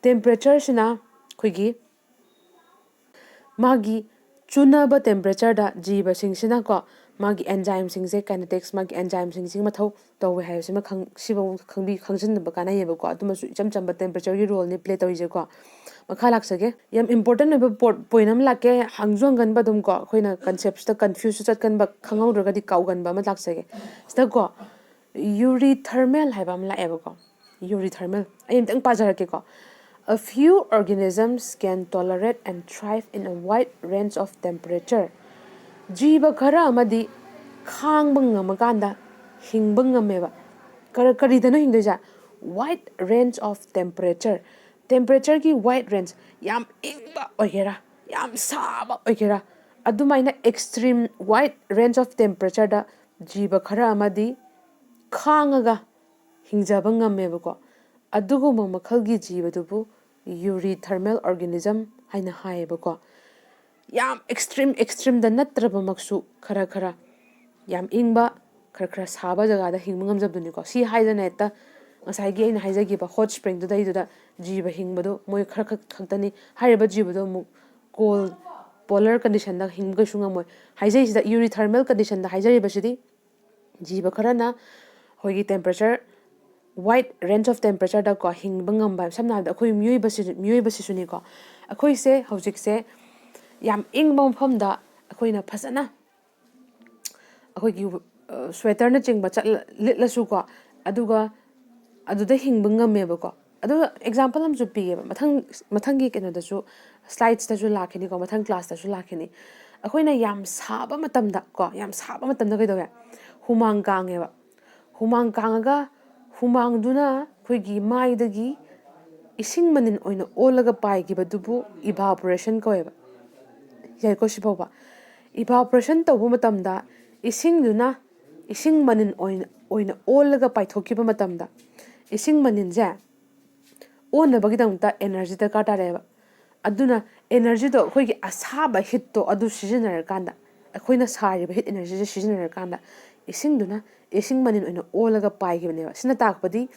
temperatureꯁꯤꯅ ꯑꯩꯈꯣꯏꯒꯤ ꯃꯥꯒꯤ ꯆꯨꯅꯕ temperatureꯗ ꯖꯤꯕꯁꯤꯡꯁꯤꯅꯀꯣ, ꯃꯥꯒꯤ enzymeꯁꯤꯡꯁꯦ, kinetics, ꯃꯥꯒꯤ enzymeꯁꯤꯡꯁꯤ ꯃꯊꯧ ꯇꯧꯋꯦ ꯍꯥꯏꯕꯁꯤꯃ ꯈꯪ-, ꯁꯤꯐꯥꯎ ꯈꯪꯕꯤ-, ꯈꯪꯖꯤꯟꯕ ꯀꯥꯟꯅꯩꯌꯦꯕꯀꯣ꯫ ꯑꯗꯨꯃꯁꯨ ꯏꯆꯝ ꯆꯝꯕ temperatureꯒꯤ roleꯅꯤ play ꯇꯧꯔꯤꯁꯦꯀꯣ꯫ ꯃꯈꯥ ꯂꯥꯛꯆꯒꯦ꯫ ꯌꯥꯝ important ꯑꯣꯏꯕ ꯄꯣꯠ, point ꯑꯃ ꯂꯥꯛꯀꯦ, ꯍꯪꯁꯨ ꯍꯪꯒꯟꯕ ꯑꯗꯨꯝ ꯀꯣ, ꯑꯩꯈꯣꯏꯅ conceptꯁꯤꯗ confuseꯁꯨ ꯆꯠꯀꯟꯕ, ꯈꯪꯍꯧꯗ꯭ꯔꯒꯗꯤ ꯀꯥꯎꯒꯟꯕ ꯑꯃ ꯂꯥꯛꯆꯒꯦ꯫ ꯁꯤꯗꯀꯣ, eurythermal ꯍꯥꯏꯕ ꯑꯃ ꯂꯥꯛꯑꯦꯕꯀꯣ꯫ Eurythermal꯫ ꯑꯩ ꯑꯝꯇꯪ ꯄꯥꯖꯔꯛꯀꯦꯀꯣ꯫ A few organisms can tolerate and thrive in a wide range of temperature. ꯖꯤꯕ ꯈꯔ ꯑꯃꯗꯤ ꯈꯥꯡꯕ ꯉꯝꯃꯀꯥꯟꯗ ꯍꯤꯡꯕ ꯉꯝꯃꯦꯕ꯫ ꯀꯔ-, ꯀꯔꯤꯗꯅꯣ ꯍꯤꯡꯗꯣꯏꯁꯦ? Wide range of temperature. Temperatureꯒꯤ wide range, ꯌꯥꯝ ꯏꯪꯕ ꯑꯣꯏꯒꯦꯔꯥ, ꯌꯥꯝ ꯁꯥꯕ ꯑꯣꯏꯒꯦꯔꯥ, ꯑꯗꯨꯃꯥꯏꯅ extreme, wide range of temperatureꯗ ꯖꯤꯕ ꯈꯔ ꯑꯃꯗꯤ ꯈꯥꯡꯉꯒ ꯍꯤꯡꯖꯕ ꯉꯝꯃꯦꯕꯀꯣ꯫ ꯑꯗꯨꯒꯨꯝꯕ ꯃꯈꯜꯒꯤ ꯖꯤꯕꯗꯨꯕꯨ eurythermal organism ꯍꯥꯏꯅ ꯍꯥꯏꯌꯦꯕꯀꯣ꯫ ꯌꯥꯝ extreme, extremeꯗ ꯅꯠꯇ꯭ꯔꯕꯃꯛꯁꯨ ꯈꯔ ꯈꯔ ꯌꯥꯝ ꯏꯪꯕ, ꯈꯔ ꯈꯔ ꯁꯥꯕ ꯖꯒꯥꯗ ꯍꯤꯡꯕ ꯉꯝꯖꯕꯗꯨꯅꯤꯀꯣ꯫ ꯁꯤ ꯍꯥꯏꯗꯅ ꯍꯦꯛꯇ ꯉꯁꯥꯏꯒꯤ ꯑꯩꯅ ꯍꯥꯏꯖꯈꯤꯕ ꯍꯣꯠ ꯁ꯭ꯄ꯭ꯔꯤꯡꯗꯨꯗꯩꯗꯨꯗ ꯖꯤꯕ ꯍꯤꯡꯕꯗꯣ ꯃꯣꯏ ꯈꯔ ꯈꯛ ꯈꯛꯇꯅꯤ꯫ ꯍꯥꯏꯔꯤꯕ ꯖꯤꯕꯗꯣ ꯑꯃꯨꯛ ꯀꯣꯜ ꯄꯣꯂꯔ ꯀꯟꯗꯤꯁꯟꯗ ꯍꯤꯡꯕ ꯀꯩꯁꯨ ꯉꯝꯃꯣꯏ꯫ ꯍꯥꯏꯖꯩꯁꯤꯗ ꯌꯨꯔꯤꯊꯔꯃꯦꯜ ꯀꯟꯗꯤꯁꯟꯗ ꯍꯥꯏꯖꯔꯤꯕꯁꯤꯗꯤ ꯖꯤꯕ ꯈꯔꯅ ꯑꯩꯈꯣꯏꯒꯤ ꯇꯦꯝꯄꯔꯦꯆꯔ, ꯋꯥꯏꯠ ꯔꯦꯟꯖ ꯑꯣꯐ ꯇꯦꯝꯄꯔꯦꯆꯔꯗꯀꯣ ꯍꯤꯡꯕ ꯉꯝꯕ ꯍꯥꯏꯕ, ꯁꯝꯅ ꯍꯥꯏꯔꯕꯗ ꯑꯩꯈꯣꯏ ꯃꯤꯑꯣꯏꯕꯁꯤ ꯃꯤꯑꯣꯏꯕꯁꯤꯁꯨꯅꯤꯀꯣ꯫ ꯑꯩꯈꯣꯏꯁꯦ ꯍꯧꯖꯤꯛꯁꯦ ꯌꯥꯝ ꯏꯪꯕ ꯃꯐꯝꯗ ꯑꯩꯈꯣꯏꯅ ꯐꯖꯅ ꯑꯩꯈꯣꯏꯒꯤ ꯁ꯭ꯋꯦꯇꯔꯅꯆꯤꯡꯕ ꯆꯠꯂ ꯂꯤꯠꯂꯁꯨꯀꯣ, ꯑꯗꯨꯒ ꯑꯗꯨꯗ ꯍꯤꯡꯕ ꯉꯝꯃꯦꯕꯀꯣ꯫ ꯑꯗꯨꯒ ꯑꯦꯛꯖꯥꯝꯄꯜ ꯑꯃꯁꯨ ꯄꯤꯒꯦꯕ, ꯃꯊꯪ ꯃꯊꯪꯒꯤ ꯀꯩꯅꯣꯗꯁꯨ, ꯁ꯭ꯂꯥꯏꯠꯁꯇꯁꯨ ꯂꯥꯛꯈꯤꯅꯤꯀꯣ, ꯃꯊꯪ ꯀ꯭ꯂꯥꯁꯇꯁꯨ ꯂꯥꯛꯈꯤꯅꯤ꯫ ꯑꯩꯈꯣꯏꯅ ꯌꯥꯝ ꯁꯥꯕ ꯃꯇꯝꯗ ꯀꯣ, ꯌꯥꯝ ꯁꯥꯕ ꯃꯇꯝꯗ ꯀꯩꯗꯧꯋꯦ? ꯍꯨꯃꯥꯡ ꯀꯥꯡꯉꯦꯕ꯫ ꯍꯨꯃꯥꯡ ꯀꯥꯡꯉꯒ ꯍꯨꯃꯥꯡꯗꯨꯅ ꯑꯩꯈꯣꯏꯒꯤ ꯃꯥꯏꯗꯒꯤ ꯏꯁꯤꯡ ꯃꯅꯤꯟ ꯑꯣꯏꯅ ꯑꯣꯜꯂꯒ ꯄꯥꯏꯈꯤꯕꯗꯨꯕꯨ ꯏꯚꯥꯄꯣꯔꯦꯁꯟ ꯀꯧꯋꯦꯕ꯫ ꯌꯥꯏꯀꯣ ꯁꯤꯐꯥꯎꯕ? ꯏꯚꯥꯄꯣꯔꯦꯁꯟ ꯇꯧꯕ ꯃꯇꯝꯗ ꯏꯁꯤꯡꯗꯨꯅ ꯏꯁꯤꯡ ꯃꯅꯤꯟ ꯑꯣꯏꯅ ꯑꯣꯏꯅ ꯑꯣꯜꯂꯒ ꯄꯥꯏꯊꯣꯛꯈꯤꯕ ꯃꯇꯝꯗ, ꯏꯁꯤꯡ ꯃꯅꯤꯟꯁꯦ ꯑꯣꯟꯅꯕꯒꯤꯗꯃꯛꯇ ꯑꯦꯅꯔꯖꯤ ꯗꯔꯀꯥꯔ ꯇꯥꯔꯛꯑꯦꯕ꯫ ꯑꯗꯨꯅ ꯑꯦꯅꯔꯖꯤꯗꯣ, ꯑꯩꯈꯣꯏꯒꯤ ꯑꯁꯥꯕ ꯍꯤꯠꯇꯣ ꯑꯗꯨ ꯁꯤꯖꯤꯟꯅꯔꯀꯥꯟꯗ, ꯑꯩꯈꯣꯏꯅ ꯁꯥꯔꯤꯕ ꯍꯤꯠ ꯑꯦꯅꯔꯖꯤꯁꯦ ꯁꯤꯖꯤꯟꯅꯔꯀꯥꯟꯗ ꯏꯁꯤꯡꯗꯨꯅ ꯏꯁꯤꯡ ꯃꯅꯤꯟ ꯑꯣꯏꯅ ꯑꯣꯜꯂꯒ ꯄꯥꯏꯈꯤꯕꯅꯦꯕ꯫ ꯁꯤꯅ ꯇꯥꯛꯄꯗꯤ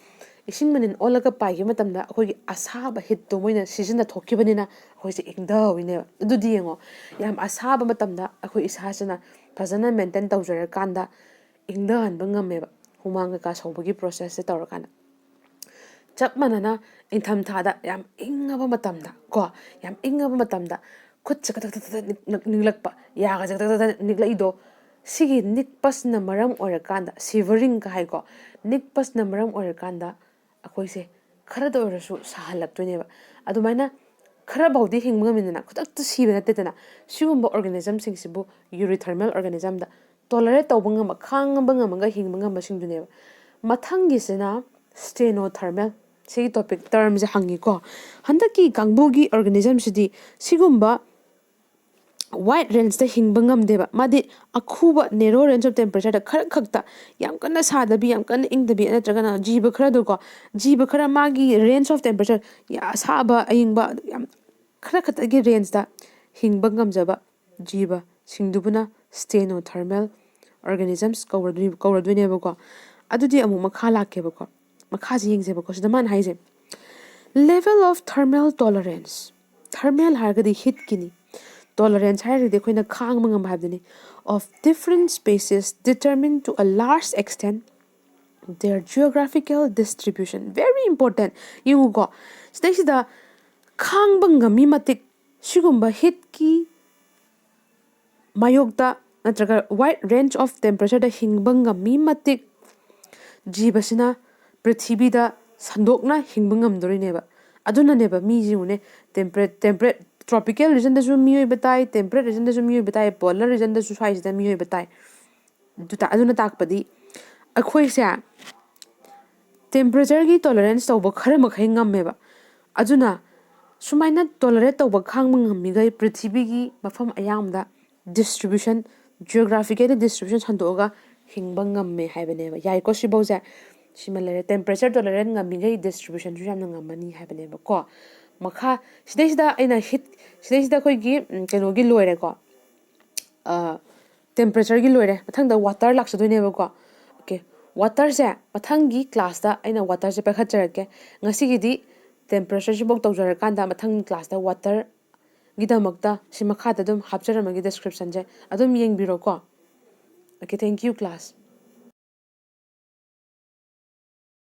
ꯏꯁꯤꯡ ꯃꯅꯤꯟ ꯑꯣꯜꯂꯒ ꯄꯥꯏꯈꯤꯕ ꯃꯇꯝꯗ ꯑꯩꯈꯣꯏꯒꯤ ꯑꯁꯥꯕ ꯍꯤꯠꯇꯣ ꯃꯣꯏꯅ ꯁꯤꯖꯤꯟꯅꯊꯣꯛꯈꯤꯕꯅꯤꯅ ꯑꯩꯈꯣꯏꯁꯦ ꯏꯪꯊꯍꯧꯔꯤꯅꯦꯕ꯫ ꯑꯗꯨꯗꯤ ꯌꯦꯡꯉꯣ, ꯌꯥꯝ ꯑꯁꯥꯕ ꯃꯇꯝꯗ ꯑꯩꯈꯣꯏ ꯏꯁꯥꯁꯤꯅ ꯐꯖꯅ ꯃꯦꯟꯇꯦꯟ ꯇꯧꯖꯔꯀꯥꯟꯗ ꯏꯪꯊꯍꯟꯕ ꯉꯝꯃꯦꯕ, ꯍꯨꯃꯥꯡ ꯀꯩꯀꯥ ꯁꯧꯕꯒꯤ ꯄ꯭ꯔꯣꯁꯦꯁꯁꯦ ꯇꯧꯔꯀꯥꯟꯗ꯫ ꯆꯞ ꯃꯥꯟꯅꯅ ꯏꯪꯊꯝꯊꯥꯗ ꯌꯥꯝ ꯏꯪꯉꯕ ꯃꯇꯝꯗ ꯀꯣ, ꯌꯥꯝ ꯏꯪꯉꯕ ꯃꯇꯝꯗ ꯈꯨꯠꯁꯦ ꯀꯊꯛ ꯊꯛ ꯊꯛ ꯅꯤꯛ-, ꯅꯤꯛꯂꯛꯄ, ꯌꯥꯒꯁꯦ ꯀꯊꯛ ꯊꯛ ꯊꯛ ꯅꯤꯛꯂꯛꯏꯗꯣ, ꯁꯤꯒꯤ ꯅꯤꯛꯄꯁꯤꯅ ꯃꯔꯝ ꯑꯣꯏꯔꯀꯥꯟꯗ, ꯁꯤꯚꯔꯤꯡꯒ ꯍꯥꯏꯀꯣ, ꯅꯤꯛꯄꯁꯤꯅ ꯃꯔꯝ ꯑꯣꯏꯔꯀꯥꯟꯗ ꯑꯩꯈꯣꯏꯁꯦ ꯈꯔꯗ ꯑꯣꯏꯔꯁꯨ ꯁꯥꯍꯜꯂꯛꯇꯣꯏꯅꯦꯕ꯫ ꯑꯗꯨꯃꯥꯏꯅ ꯈꯔꯐꯥꯎꯗꯤ ꯍꯤꯡꯕ ꯉꯝꯃꯤꯗꯅ, ꯈꯨꯗꯛꯇ ꯁꯤꯕ ꯅꯠꯇꯦꯗꯅ꯫ ꯁꯤꯒꯨꯝꯕ ꯑꯣꯔꯒꯥꯅꯤꯖꯝꯁꯤꯡꯁꯤꯕꯨ ꯌꯨꯔꯤꯊꯔꯃꯦꯜ ꯑꯣꯔꯒꯥꯅꯤꯖꯝꯗ, ꯇꯣꯂꯔꯦꯠ ꯇꯧꯕ ꯉꯝꯕ, ꯈꯥꯡꯕ ꯉꯝꯃꯒ ꯍꯤꯡꯕ ꯉꯝꯕꯁꯤꯡꯗꯨꯅꯦꯕ꯫ ꯃꯊꯪꯒꯤꯁꯤꯅ ꯁ꯭ꯇꯦꯅꯣꯊꯔꯃꯦꯜ꯫ ꯁꯤꯒꯤ ꯇꯣꯄꯤꯛ ꯇꯔꯝꯁꯦ ꯍꯪꯉꯤꯀꯣ꯫ ꯍꯟꯗꯛꯀꯤ ꯀꯥꯡꯕꯨꯒꯤ ꯑꯣꯔꯒꯥꯅꯤꯖꯝꯁꯤꯗꯤ ꯁꯤꯒꯨꯝꯕ ꯋꯥꯏꯠ ꯔꯦꯟꯖꯇ ꯍꯤꯡꯕ ꯉꯝꯗꯦꯕ꯫ ꯃꯥꯗꯤ ꯑꯈꯨꯕ ꯅꯦꯔꯣ ꯔꯦꯟꯖ ꯑꯣꯐ ꯇꯦꯝꯄꯔꯦꯆꯔꯗ ꯈꯔ ꯈꯛꯇ, ꯌꯥꯝ ꯀꯟꯅ ꯁꯥꯗꯕꯤ, ꯌꯥꯝ ꯀꯟꯅ ꯏꯪꯗꯕꯤ, ꯅꯠꯇ꯭ꯔꯒꯅ ꯖꯤꯕ ꯈꯔꯗꯣꯀꯣ, ꯖꯤꯕ ꯈꯔ ꯃꯥꯒꯤ ꯔꯦꯟꯖ ꯑꯣꯐ ꯇꯦꯝꯄꯔꯦꯆꯔ, ꯑꯁꯥꯕ ꯑꯏꯪꯕ ꯌꯥꯝ ꯈꯔ ꯈꯛꯇꯒꯤ ꯔꯦꯟꯖꯇ ꯍꯤꯡꯕ ꯉꯝꯖꯕ ꯖꯤꯕꯁꯤꯡꯗꯨꯕꯨꯅ ꯁ꯭ꯇꯦꯅꯣꯊꯔꯃꯦꯜ ꯑꯣꯔꯒꯥꯅꯤꯖꯝꯁ ꯀꯧꯔꯗꯣꯏ-, ꯀꯧꯔꯗꯣꯏꯅꯦꯕꯀꯣ꯫ ꯑꯗꯨꯗꯤ ꯑꯃꯨꯛ ꯃꯈꯥ ꯂꯥꯛꯀꯦꯕꯀꯣ꯫ ꯃꯈꯥꯁꯦ ꯌꯦꯡꯁꯦꯕꯀꯣ꯫ ꯁꯤꯗ ꯃꯥꯅ ꯍꯥꯏꯁꯦ, level of thermal tolerance, thermal ꯍꯥꯏꯔꯒꯗꯤ heatꯀꯤꯅꯤ, tolerance ꯍꯥꯏꯔꯒꯗꯤ ꯑꯩꯈꯣꯏꯅ ꯈꯥꯡꯕ ꯉꯝꯕ ꯍꯥꯏꯕꯗꯨꯅꯤ, of different species determine to a large extent their geographical distribution. Very important. ꯌꯦꯡꯉꯨꯀꯣ, ꯁꯤꯗꯩꯁꯤꯗ ꯈꯥꯡꯕ ꯉꯝꯃꯤ ꯃꯇꯤꯛ, ꯁꯤꯒꯨꯝꯕ heatꯀꯤ ꯃꯥꯌꯣꯛꯇ ꯅꯠꯇ꯭ꯔꯒ wide range of temperatureꯗ ꯍꯤꯡꯕ ꯉꯝꯃꯤ ꯃꯇꯤꯛ ꯖꯤꯕꯁꯤꯅ ꯄ꯭ꯔꯤꯊꯤꯕꯤꯗ ꯁꯟꯗꯣꯛꯅ ꯍꯤꯡꯕ ꯉꯝꯗꯣꯔꯤꯅꯦꯕ꯫ ꯑꯗꯨꯅꯅꯦꯕ ꯃꯤꯁꯤꯡꯕꯨꯅꯦ temperate temperate tropical regionꯗꯁꯨ ꯃꯤꯑꯣꯏꯕ ꯇꯥꯏ, temperate regionꯗꯁꯨ ꯃꯤꯑꯣꯏꯕ ꯇꯥꯏ, polar regionꯗꯁꯨ ꯁ꯭ꯋꯥꯏꯁꯤꯗ ꯃꯤꯑꯣꯏꯕ ꯇꯥꯏ꯫ ꯑꯗꯨ ꯇꯥ-, ꯑꯗꯨꯅ ꯇꯥꯛꯄꯗꯤ ꯑꯩꯈꯣꯏꯁꯦ temperatureꯒꯤ tolerance ꯇꯧꯕ ꯈꯔ ꯃꯈꯩ ꯉꯝꯃꯦꯕ꯫ ꯑꯗꯨꯅ ꯁꯨꯃꯥꯏꯅ tolerate ꯇꯧꯕ ꯈꯥꯡꯕ ꯉꯝꯃꯤꯈꯩ ꯄ꯭ꯔꯤꯊꯤꯕꯤꯒꯤ ꯃꯐꯝ ꯑꯌꯥꯝꯕꯗ distribution, geographically distribution ꯁꯟꯗꯣꯛꯑꯒ ꯍꯤꯡꯕ ꯉꯝꯃꯦ ꯍꯥꯏꯕꯅꯦꯕ꯫ ꯌꯥꯏꯀꯣ ꯁꯤꯐꯧꯁꯦ? ꯁꯤꯃ ꯂꯩꯔꯦ, temperature tolerate ꯉꯝꯃꯤꯈꯩ distributionꯁꯨ ꯌꯥꯝꯅ ꯉꯝꯃꯅꯤ ꯍꯥꯏꯕꯅꯦꯕꯀꯣ꯫ ꯃꯈꯥ, ꯁꯤꯗꯩꯁꯤꯗ ꯑꯩꯅ heat, ꯁꯤꯗꯩꯁꯤꯗ ꯑꯩꯈꯣꯏꯒꯤ, ꯎꯝ, ꯀꯩꯅꯣꯒꯤ ꯂꯣꯏꯔꯦꯀꯣ, temperatureꯒꯤ ꯂꯣꯏꯔꯦ꯫ ꯃꯊꯪꯗ water ꯂꯥꯛꯆꯗꯣꯏꯅꯦꯕꯀꯣ꯫ Okay, waterꯁꯦ ꯃꯊꯪꯒꯤ classꯇ ꯑꯩꯅ waterꯁꯦ ꯄꯥꯏꯈꯠꯆꯔꯛꯀꯦ꯫ ꯉꯁꯤꯒꯤꯗꯤ temperatureꯁꯤꯐꯧ ꯇꯧꯖꯔꯀꯥꯟꯗ ꯃꯊꯪꯒꯤ classꯇ waterꯒꯤꯗꯃꯛꯇ ꯁꯤ ꯃꯈꯥꯗ ꯑꯗꯨꯝ ꯍꯥꯞꯆꯔꯝꯃꯒꯦ descriptionꯁꯦ, ꯑꯗꯨꯝ ꯌꯦꯡꯕꯤꯔꯣꯀꯣ꯫ Okay, thank you class.